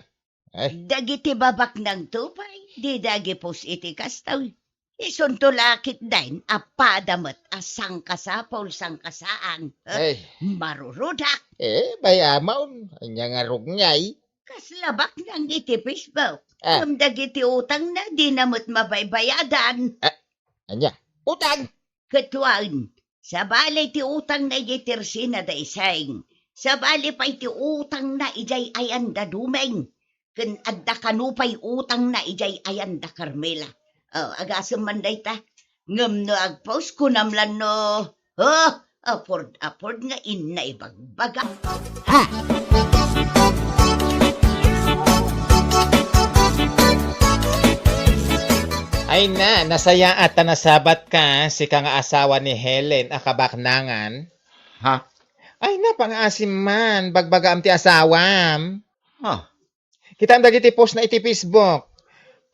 Eh. Dagiti babaknangto pay, dida agipos iti kastoy. Isunto la ketdin a pada met a sangkasapul, sangkasaan. Eh, ay. Marurudak. Eh, bay-am, ania nga rugngay? Kasla baknang iti Facebook. Ah. Ngem dagiti utangna, dina met mabaybayadan. Ah, ania? Utang? Ket wen, sabali ti utangna idiay Tersina da Iseng, sabali pay ti utangna idiay Ayanda Dumeng, ken adda kano pay utangna idiay Ayanda Carmela. Oh, agasem man dayta. Ngem no agpost, kunam lan no, oh, afford, afford nga inna ibagbaga. Ha? Ay na, nasayaat ta nasabatka, sika nga asawa ni Helen a kabaknangan. Ha? Ay na, pangaasim man, bagbagaam ti asawam. Ha? Kitaem dagiti post na iti Facebook.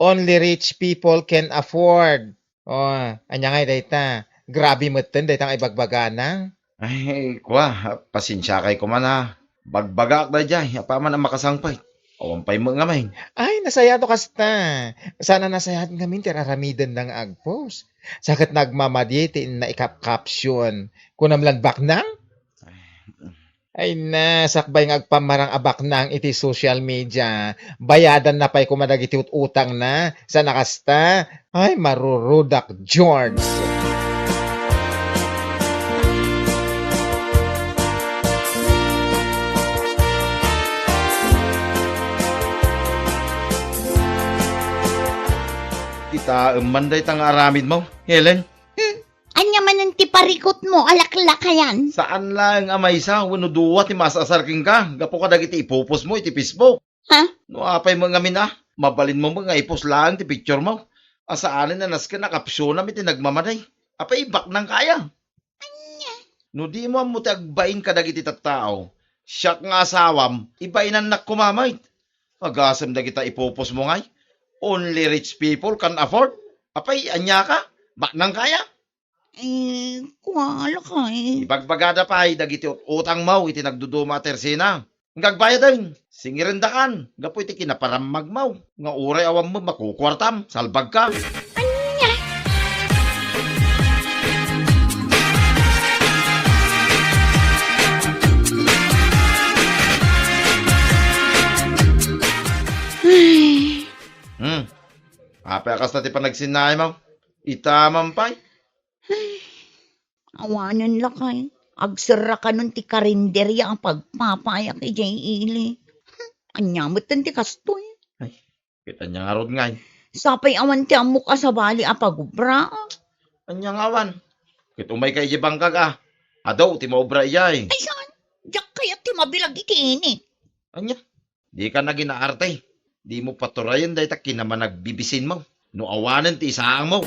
Only rich people can afford. Oh, ania ngay dayta? Grabe metten dayta nga ibagbagana. Ay, kua, pasensiakay koma a. Bagbagaak daydiay, apaman a makasangpet. Awan pay met ngamin. Ay, nasayaat no kasta. Saan a nasayaat ngamin ti ar-aramidenda nga agpost. Sa ket nagmamadi ti inna i-cap-, caption. Kunam lan baknang? Ay, Ay na, sakbay nga agpammarang a baknang iti social media, bayadanna pay koma dagiti ut-, utangna. Saan a kasta? Ay, marurudak, George! Kitaem man dayta nga aramidmo, Helen? Hmm. Ania manen ti parikutmo a laklakayan? Saan laeng a maysa wenno dua ti maas-asar kenka gapu kadagiti ipupostmo iti Facebook. Ha? No apay met ngamin a, mabalinmo met nga ipost laeng ti picturemo a saanen a nasken a captionam iti nagmamadi. Apay, ibaknangka aya? Ania? No dimo ammo ti agbain kadagiti tattao, siak nga asawam, ibainannak koma met. Agasem dagita ipupostmo ngay, "Only rich people can afford." Apay, aniaka? Baknangka aya? Eh, kua, lakay. Ibagbagada pay dagiti ut-, utangmo iti nagduduma a Tersina. Nga agbayaden, singirendakan gapu iti kinaparammagmo nga uray awan met makukuartam, salbagka. Ania? Ay. Hmm. Apay a kasta ti panagsinnaaymo? Ita man pay. Ay, awanen lakay. Agserrakanon ti karinderia a pagpapayak idiay ili. Ania metten ti kastoy? Ay, ket ania ngarud ngay? Sapay awan ti ammok a sabali a pagubra. Ania nga awan? Ket umayka idiay bangkag a. Adu ti maubra idiay. Ay, saan? Diak kayat ti mabilag iti init. Ania? Dika naginaarte. Dimo paturayen dayta kinamanagbibisinmo no awanen ti isaangmo.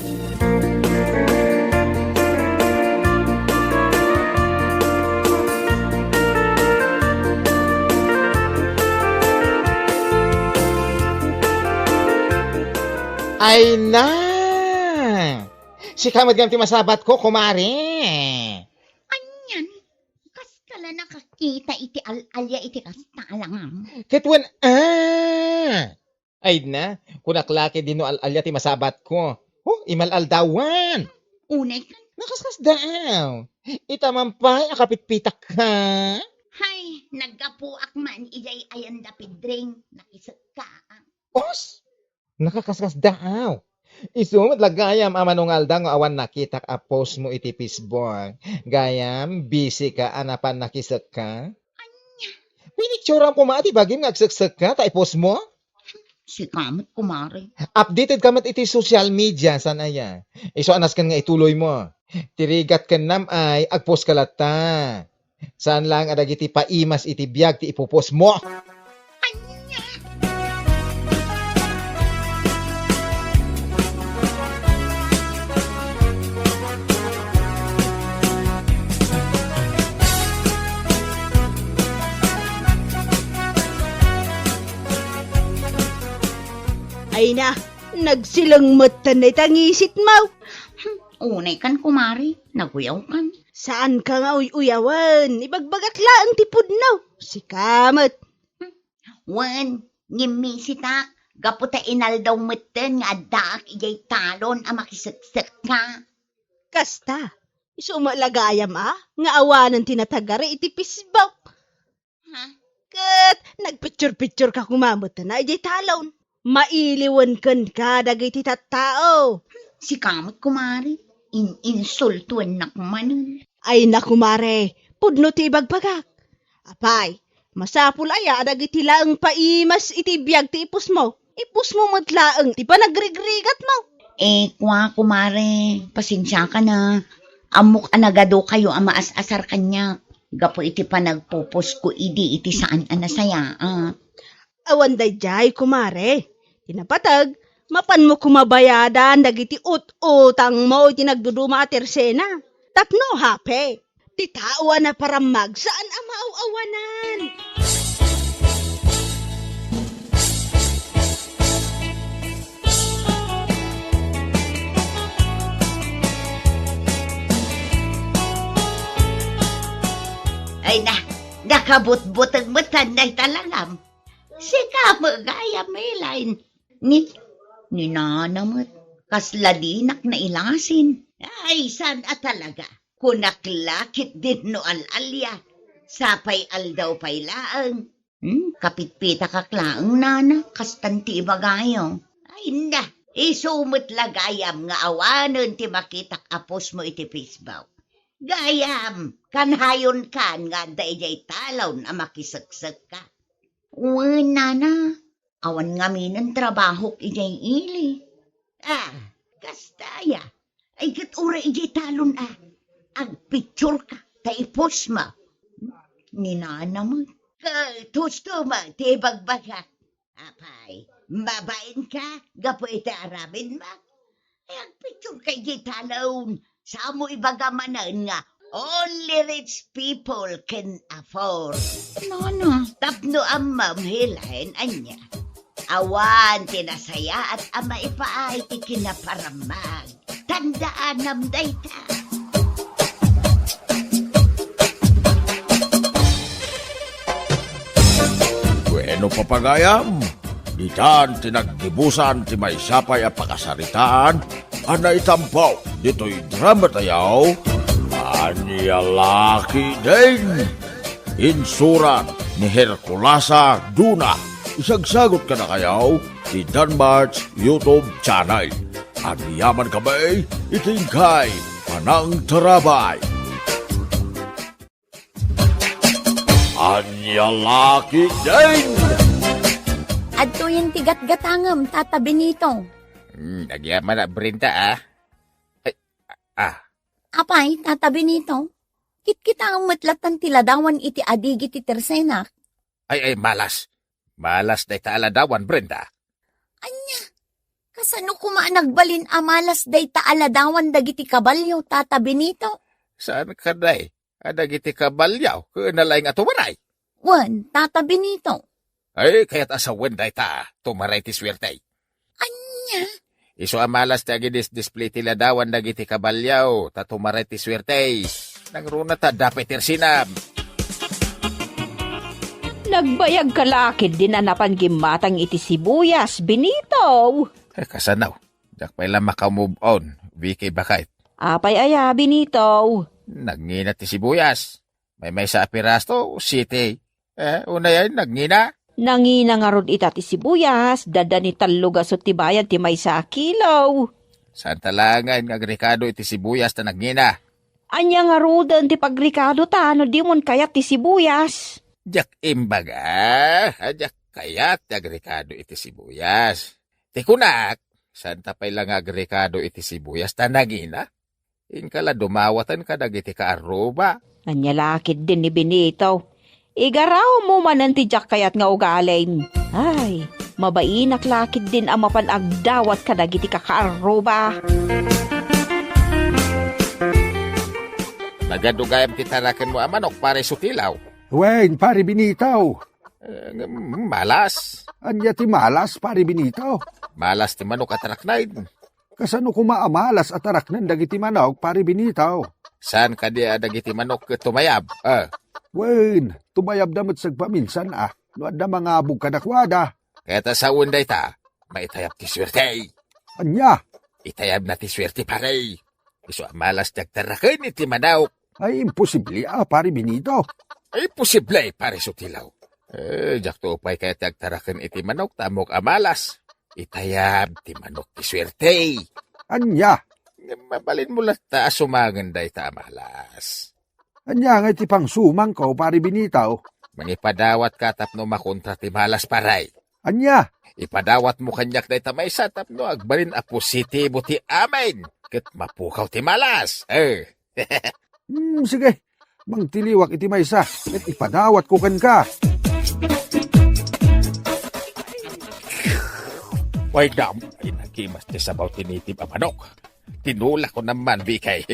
Ay na! Sika met gayam ti masabatko, kumare. Anian? Kaskala nakakita iti al-alia iti kasta a langam. Ket wen a. Ay na, kunak la ket dino al-alia ti masabatko. Oh, imal-aldawan. Unay kan. Nakaskasdaaw. Ita man pay a kapitpitak ka. Hay, naggapuak man idiay Ayanda Pedring, nakisekka. Os! Nakakaskasdaaw. Isu met la gayam a manungalda nga awan nakitak a post mo iti Facebook. Gayam, busy ka a napan nakisekka? Ania? Pinicturam koma ti bagim nga agseksekka ta i-post mo? Sika met, kumare. Updated ka met iti social media, saan aya? Isu a nasken nga ituloy mo. Ti rigat ken nam ay, agpost ka latta. Saan laeng a dagiti paimas iti biag ti ipupos mo. Ania? Ina, nagsileng metten dayta ngisitmo. Unay kan, kumare, naguyawkan. Saan ka nga uy-uyawen, ibagbagak laeng ti pudno. Sika met. Wen, ngimisitak, gapu ta inaldaw metten nga addaak idiay talon a makiseksekka. Kasta, isu met la gayam a, nga awanen ti natagari iti Facebook. Ha? Ket nagpicture-picture ka koma metten a idiay talon. Mailiwen kenka dagiti tattao. Sika met, kumare, in-insultuennak manen. Ay na, kumare, pudno ti ibagbagak. Apay, masapul aya a dagiti laeng paimas iti biag ti ipusmo? Ipusmo met laeng ti panagrigrigatmo. Eh, kua, kumare, pasensiakana. Ammok a nagadukayo a maas-asar kaniak gapu iti panagpupusko idi iti saan a nasayaat. Awan daydiay, kumare. Ti napateg, mapanmo koma bayadan dagiti ut-utangmo iti nagduduma a tersena. Tapno hape, ti tao a naparammag saan a maaw-awanan. Ay na, nakabutbuteng metten dayta langam. Sika met gayam, Elaine. Ni, ni Nana met, kasla dinak nailasin. Ay, saan a talaga? Kunak la ketdin no al-alia. Sapay aldaw pay laeng. Hmm, kapitpitakak laeng, Nana, kastan ti ibagayo. Ay, na, isu met la gayam nga awanen ti makitak a postmo iti Facebook. Gayam, kanhayonkan nga adda idiay talon a makiseksekka. Wen, Nana, awan ngaminen trabahok idiay ili. Ah, kasta aya. Ay, ket uray idiay talon a agpictureka ta ipostmo. Ni Nana met. Ket husto met ti ibagbagak. Apay, mabainka gapu iti aramidmo? Ay, agpictureka idiay talon. Saanmo ibaga manen nga only rich people can afford. Nana. Tapno ammom, Helen, ania? Awan ti nasayaat a maipaay ti kinaparammag. Tandaanam dayta. Bueno, papagayam, ditan ti naggibusan ti maysa pay a pakasaritaan a naitampo ditoy dramatayo, Ania La Ketdin. Insurat ni Herculasa Duna. Isagsagot kadakayo ti Danmarks YouTube channel. Agyamankami iti inkay panangtarabay. Ania La Ketdin! Adtoyen ti gatgatangem, Tata Benito. Hmm, agyamanak, Brenda, ah. Ay, ah. Apay, Tata Benito? Kitkitaem met latta ti ladawan iti adigi ti tersenak. Ay, ay, malas. Malas dayta a ladawan, Brenda. Ania? Kasano koma a nagbalin a malas dayta a ladawan dagiti kabalio, Tata Benito? Saan kadi a dagiti kabalio ket nalaing a tumaray? Wen, Tata Benito. Ay, kayat a sawen dayta, tumaray ti suerte. Ania? Isu a malas ti agidis-display ti ladawan dagiti kabalio, ta tumaray ti suerte. Nangruna ta adda pay ti arsinam. Nagbayagka la ketdin a napan gimmatang iti sibuyas, Benito. Eh, kasano? Diak pay la maka-move on, Vicky Bakay. Apay aya, Benito? Nangina ti sibuyas. Maymaysa a piraso, siti. Eh, unay ay nangina? Nangina ngarud ita ti sibuyas, dadda ni tallo gasut ti bayad ti maysa a kilo. Saan ta laengen nga agrikado iti sibuyas ta nangina? Ania ngaruden ti pagrikado ta no dimon kayat ti sibuyas? Diak imbaga, a diak kayat ti agrikado iti sibuyas. Ti kunak, saan ta pay la nga agrikado iti sibuyas ta nangina? Inka la dumawaten kadagiti kaarruba. Ania la ketdin ni Benito? Igarawmo manen ti diak kayat nga ugalim. Ay, mabainak la ketdin a mapan agdawat kadagiti kakaarruba. Nagadu gayam ti tarakenmo a manok, Pare Sutilaw. Wen, Pare Benito. Eh, malas. Ania ti malas, Pare Benito? Malas ti manok a taraknen. Kasano koma a malas a taraknen dagiti manok, Pare Benito? Saan kadi a dagiti manok ket tumayab? Ah. Wen, tumayabda met sagpaminsan a, no adda mangabog kadakuada. Ket a sawen dayta, maitayab ti suerte. Ania? Itayabna ti suerte, pare. Isu a malas ti agtaraken iti manok. Ay, imposible a, Pare Benito. Ay, imposible, Pare Sutilaw. Eh, diakto pay kayat ti agtaraken iti manok, ta ammok a malas. Itayab ti manok ti suerte. Ania? Mabalinmo latta a sumangen dayta a malas. Ania ngay ti pangsumangko, Pare Benito? Mangipadawatka tapno makontra ti malas, pare. Ania? Ipadawatmo kaniak dayta maysa tapno agbalin a positibo ti amin ket mapukaw ti malas. Eh. Hmm, sige. Mangtiliwak iti maysa ket ipadawatko kenka. Way dam, ay nagimas ti sabaw ti native a manok. Tinulak ko naman, Bikay.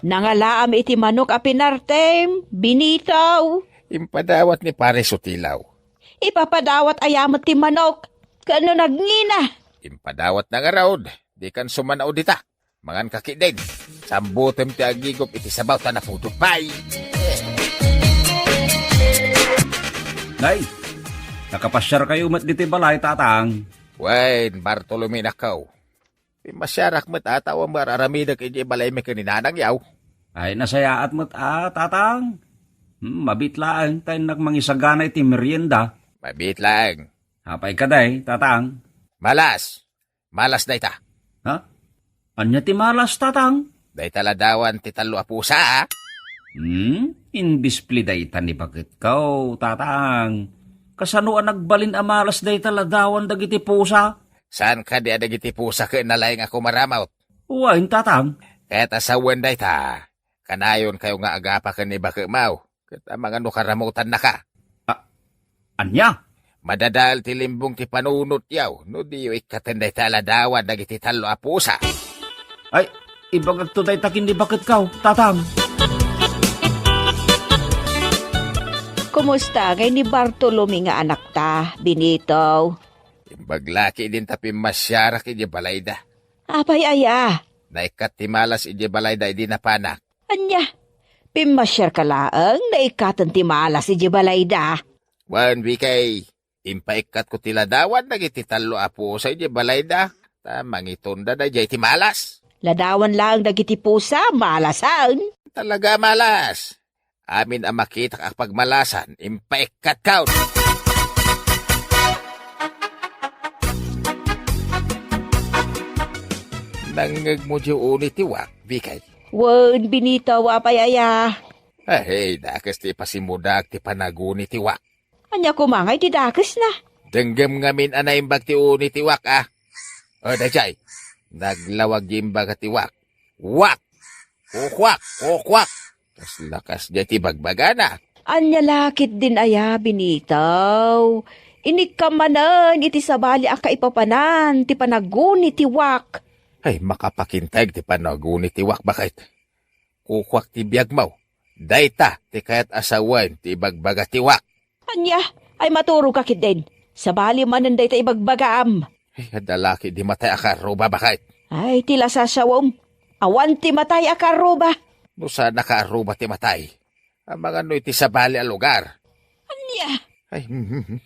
Nangalaam iti manok a pinartem, Benito. Impadawat ni Pare Sutilaw. Ipapadawat aya met ti manok, ken no nagngina. Impadawat na ngarud, di kan sumanao dita. Mangan ka ketdin. Sambutem ti agigop iti sabaw ta napudot pay. Nay, nakapasiarkayo met ditoy balay, Tatang? Wen, Bartolome, nakaw. Pimmasiarak met a ta awan met ar-aramidek idiay balaymi ken ni nanangyaw. Ay, nasayaat met a, Tatang. Hmm, mabiit laeng ta innak mangisagana iti merienda. Mabiit laeng. Apay kadi, Tatang? Malas. Malas dayta. Ha? Ania ti malas, Tatang? Dayta ladawan ti tallo a pusa, a? Hmm? Indisplay dayta ni baketko, Tatang. Kasano a nagbalin a malas dayta ladawan dagiti pusa? Saan kadi a dagiti pusa ket nalaing a kumaramut? Wen, Tatang. Ket a sawen dayta, kanayonkayo nga agapaken ni baketmo, ket amangan no karamutannaka. A-, ania? Madadael ti limbong ti panunotyaw no diyo ikkaten dayta a ladawan dagiti tallo a pusa. Ay, ibagakto dayta ken ni baketko, Tatang. Kumusta ngay ni Bartolome nga anakta, Benito? Imbag la ketdin ta pimmasiarak idiay balayda. Apay aya? Naikkat ti malas idiay balayda idi napanak. Ania? Pimmasiarka laeng, naikkaten ti malas idiay balayda? Wen, Bikay, impaikkatko ti ladawan dagiti tallo a pusa idiay balayda, ta mangitunda daydiay ti malas. Ladawan laeng dagiti pusa, malasen. Talaga a malas. Amin a makitak a pagmalasan, impaikkatko. Nangngegmo diay uni ti wak, Bikay? Wen, Benito, apay aya? Ay, dakes ti ipasimudaak ti panaguni ti wak. Ania koma ngay ti dakesna? Denggem ngamin a naimbag ti uni ti wak, a. O, daydiay. Naglawag ti imbaga ti wak. Wak! Kukuak! Kukuak! Kasla kasdiay ti bagbagana. Ania la ketdin aya, Benito? Inikkam manen iti sabali a kaipapanan ti panaguni ti wak. Ay, makapakinteg ti panaguni ti wak, baket. Kukuak ti biagmo. Dayta ti kayat a sawen ti ibagbaga ti wak. Ania? Ay, maturogka ketdin. Sabali manen dayta ibagbagam. Ay, adda la ketdi matay a kaarruba, baket. Ay, ti lasasawem. Awan ti matay a kaarruba. No saan a kaarruba ti matay, amangan no iti sabali a lugar. Ania? Ay,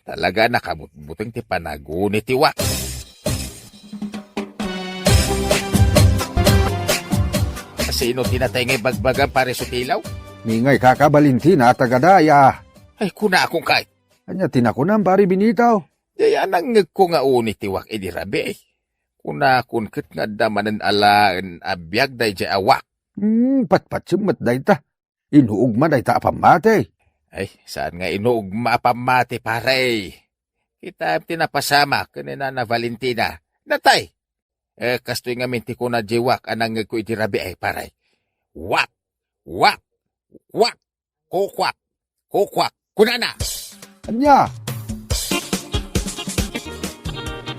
talaga nakabutbuteng ti panaguni ti wak. Sino ti natay nga ibagbagam, Pare Sutilaw? Ni ngay kaka Valentina a taga daya. Ay, kunakon kay. Ania ti nakunam, Pare Benito? Dayta a nangngegko nga uni ti wak idi rabii. Kunakon ket nga adda manen alaen a biag daydiay a wak. Hmm, patpatsem met dayta. Inuogma dayta a pammati. Ay, saan nga inuogma a pammati, pare? Kitaem ti napasamak ken ni Nana Valentina. Natay! Eh, kastoy ngamin ti kuna diay wak a nangngegko idi rabii, pare. Wak! Wak! Wak! Kukwak! Kukwak! Kunana! Ania?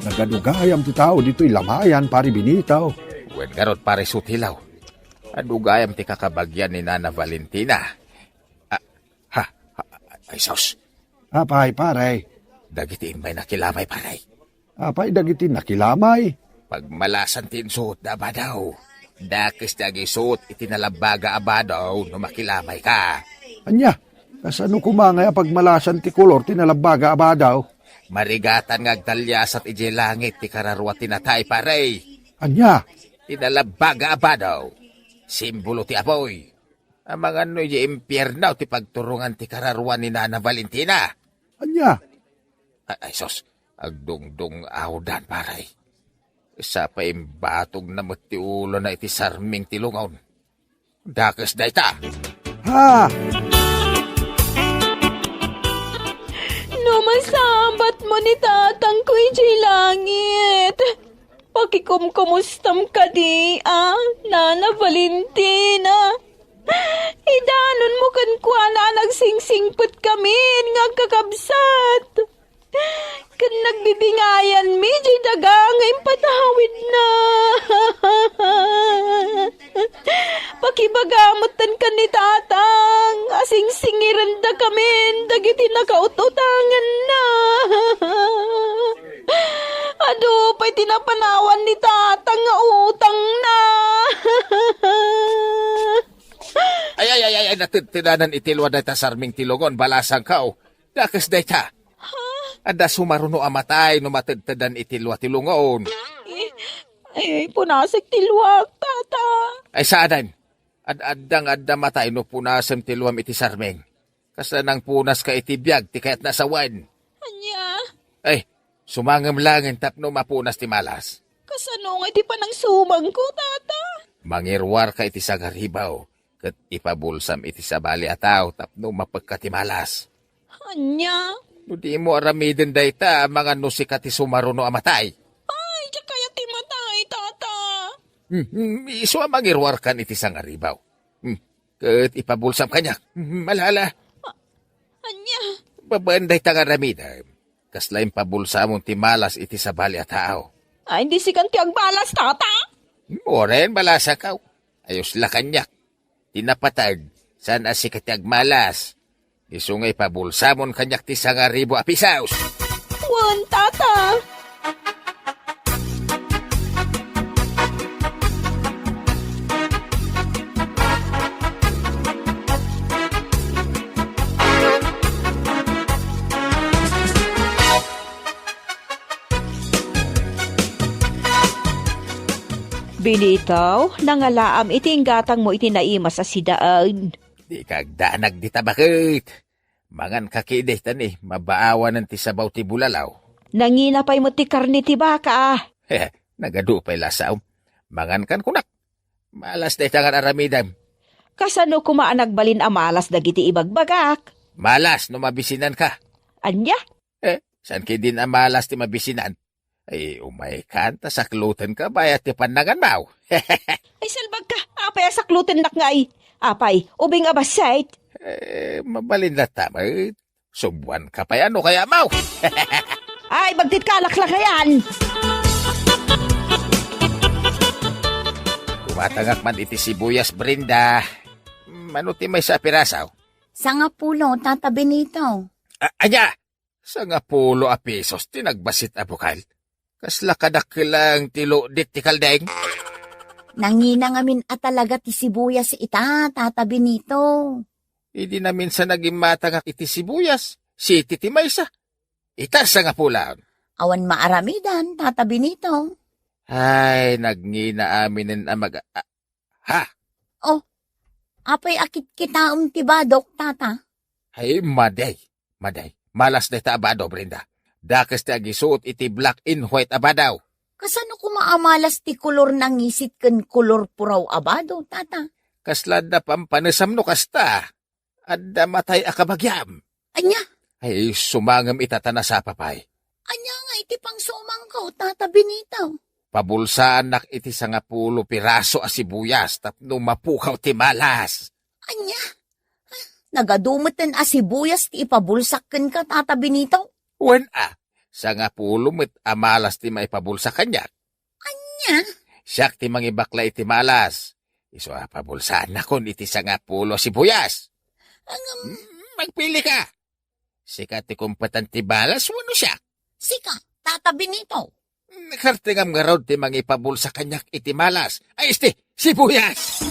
Nagadugayam ti tao ditoy lamayan, Pare Benito. Wen ngarud, Pare Sutilaw. Adugayam ti kakabagian ni Nana Valentina. Ah, ha, ha, ay, sus. Apay, pare? Dagiti immay nakilamay, pare. Apay dagiti nakilamay? Pagmalasan ti insuot da a badaw. Dakes ti agisuot iti nalabbaga a badaw no makilamayka. Ania, kasano koma nga pagmalasan ti kolor ti nalabbaga a badaw? Marigatan nga agtaliasat idiay langit ti kararua ti natay, pare. Ania? Ti nalabbaga a badaw. Simbolo ti apoy. Amangan no idiay impierno ti pagturongan ti kararua ni Nana Valentina. Ania? A-, ay, sus, agdungdung-awdan, pare. Sa pay imbatogna met ti ulona iti sarming ti lungon. Dakes dayta. Ha? No masabatmo ni tatangko idiay langit, pakikumkumustam kadi, a, Nana Valentina. Idanonmo kenkuana a nagsingsingpet kamin nga agkakabsat. Ken nagbibingayanmi diay daga nga impatawidna. Pakibaga metten ken ni Tatang a singsingirendakamin dagiti nakaut-utanganna. Adu pay ti napanawan ni Tatang nga utangna. Ay, ay, ay, ay, ay, natedtedanan iti lua dayta sarming ti lungon, balasangko. Dakes dayta. Ha? Adda sumaruno a matay no matedtedan iti lua ti lungon. Eh, eh, punasek ti luak, tata. Ay, saanen. Ad-adda nga adda matay no punasem ti luam iti sarming. Kasla nangpunaska iti biag ti kayatna a sawen. Ania? Ay, sumangem laengen tapno mapunas ti malas. Kasano nga iti panangsumangko, tata? Mangiruarka iti sangaribaw, ket ipabulsam iti sabali a tao tapno mapekka ti malas. Ania? No dimo aramiden dayta, amangan no sika ti sumaruno a matay. Ay, diak kayat ti matay, tata. Hmm, hmm, isu a mangiruarkan iti sangaribaw. Hmm, ket ipabulsam kaniak. Hmm, malala. A-, ania? Babaen dayta nga aramidem. Kasla impabulsamon ti malas iti sabali a tao. Ay, di sikan ti agmalas, tata? Uray, malasakaw. Ayos la kaniak. Ti napateg, saan a sika ti agmalas. Isu nga ipabulsamon kaniak ti sangaribu a pisos. Wen, tata. Benito, nangalaam iti inggatangmo iti naimas a sidaen. Dika agdanag dita, baket. Manganka ketdi ta ni, mabaawanen ti sabaw ti bulalaw. Nangina pay met ti karne ti baka. He, nagadu pay lasaom. Mangankan kunak. Malas dayta nga aramidem. Kasano koma a nagbalin a malas dagiti ibagbagak? Malas no mabisinanka. Ania? Eh, saan ketdin a malas ti mabisinan? Ay, umaykan, ta saklutenka bayat ti pannanganmo. Ay, salbagka, apay a saklutennak ngay? Apay, ubing a bassit? Eh, mabalin latta met. Subuanka pay, ano kaya, maw? Ay, bagtit ka, laklakayan! Tumatangak man iti sibuyas, Brenda. Mano ti maysa a piraso? Sangapulo, Tata Benito. A-, ania? Sangapulo a pisos ti nagbassit a bukal. Kasla kadakkel laeng ti lukdit ti kaldeng. Nangina ngamin a talaga ti sibuyas ita, Tata Benito. Idi naminsan a gimmatangak iti sibuyas, siti ti maysa. Ita, sangapulo. Awan maaramidan, Tata Benito. Ay, nangina aminen a mag-, a-, ha? Oh, apay a kitkitaem ti badok, Tata? Ay, madi, madi. Malas dayta a bado, Brenda. Dakes ti agisuot iti black and white a bado. Kasano koma a malas ti kolor nangisit ken kolor puraw a bado, Tata? Kasla adda pampanesam no kasta. Adda matay a kabagiam. Ania? Ay, sumangem ita ta nasapa pay. Ania nga iti pangsumangko, Tata Benito? Pabulsaannak iti sangapulo piraso a sibuyas tapno mapukaw ti malas. Ania? Nagadu meten a sibuyas ti ipabulsak kenka, Tata Benito? Wen a, sangapulo met a malas ti maipabulsak kaniak. Ania? Siak ti mangibakla iti malas. Isu a pabulsaannakon iti sangapulo a sibuyas. Ngem, hmm, magpili ka. Sika ti kumpatan ti malas wenno siak? Sika. Tata Benito. Nakartingam ngarud ti mangipabulsa kaniak iti malas. Ay, este, sibuyas!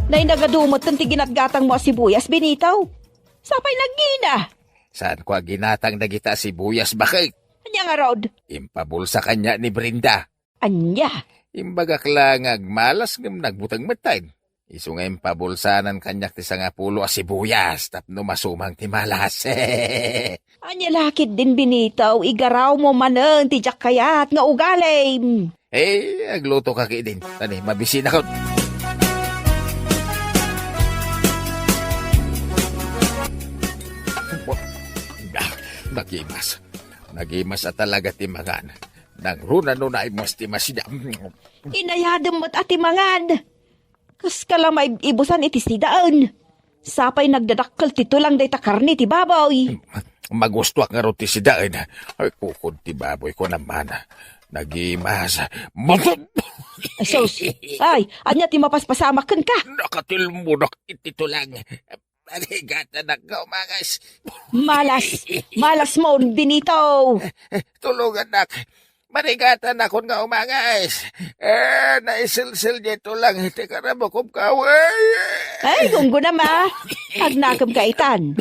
Nay, nagadu met ti ginatgatangmo a sibuyas, Benito. Sapay nagngina. Saanko a ginatang dagita a sibuyas, baket? Ania ngarud? Impabulsa kaniak ni Brenda. Ania? Imbagak la nga agmalas ngem nagbuteng metten. Isu nga impabulsanan kaniak ti sangapulo a sibuyas tapno masumang ti malas. Ania la ketdin, Benito, igarawmo manen ti diak kayat nga ugalim. Eh, agluto ka ketdin. Tani, mabisinakon. Nagimas. Nagimas a talaga ti mangan. Nangruna no naimas ti masida. Inayadem met a ti mangan. Kaskala maib-ibusan iti sidaen. Sapay nagdadakkel ti tulang dayta karne ti baboy. Magustuak ngarud ti sidaen. Ay, kukod ti baboy ko naman. Nagimas. Ay, sus. Ay, ania ti mapaspasamak kenka? Nakatilmudak iti tulang. Marigatanak nga umanges. Malas! Malasmon, Benito! Tulongannak. Marigatanakon nga umanges. Eh, naisilsil diay tulang iti karabukom, kaway. Ay, gunggonam a. Agnakem ka itan.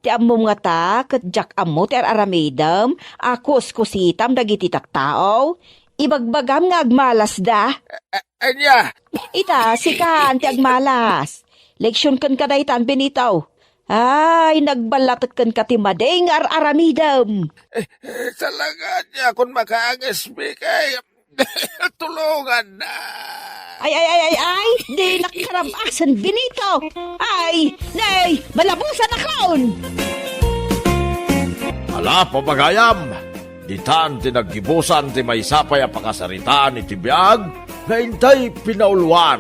Ti ammom ngata, ket diak ammo ti ar-aramidem a kuskusitam dagiti tattao. Ibagbagam nga agmalasda. A-, ania? Ita, sika ti agmalas. Leksion kenka daytan, Benito. Ay, nagballatek kenka ti madi nga ar-aramidem. Eh, eh, talaga, diakon makaanges, Bikay. Tulonganna. Ay, ay, ay, ay, ay, dinak karabasan, Benito. Ay, nay, malabusannakon. Ala, pagayam, ditan ti naggibusan ti maysa pay a pakasaritaan iti biag nga intay pinauluan.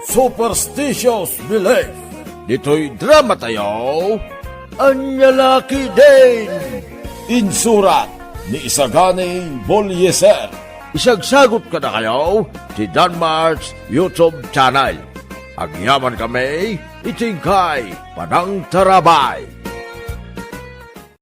Superstitious Belief. Ditoy dramatayo, Ania la ketdin? Insurat ni Isagani Bolieser. Isagsagut kadakayo ti Danmar's YouTube channel. Agyamankami iti inkay panangtarabay.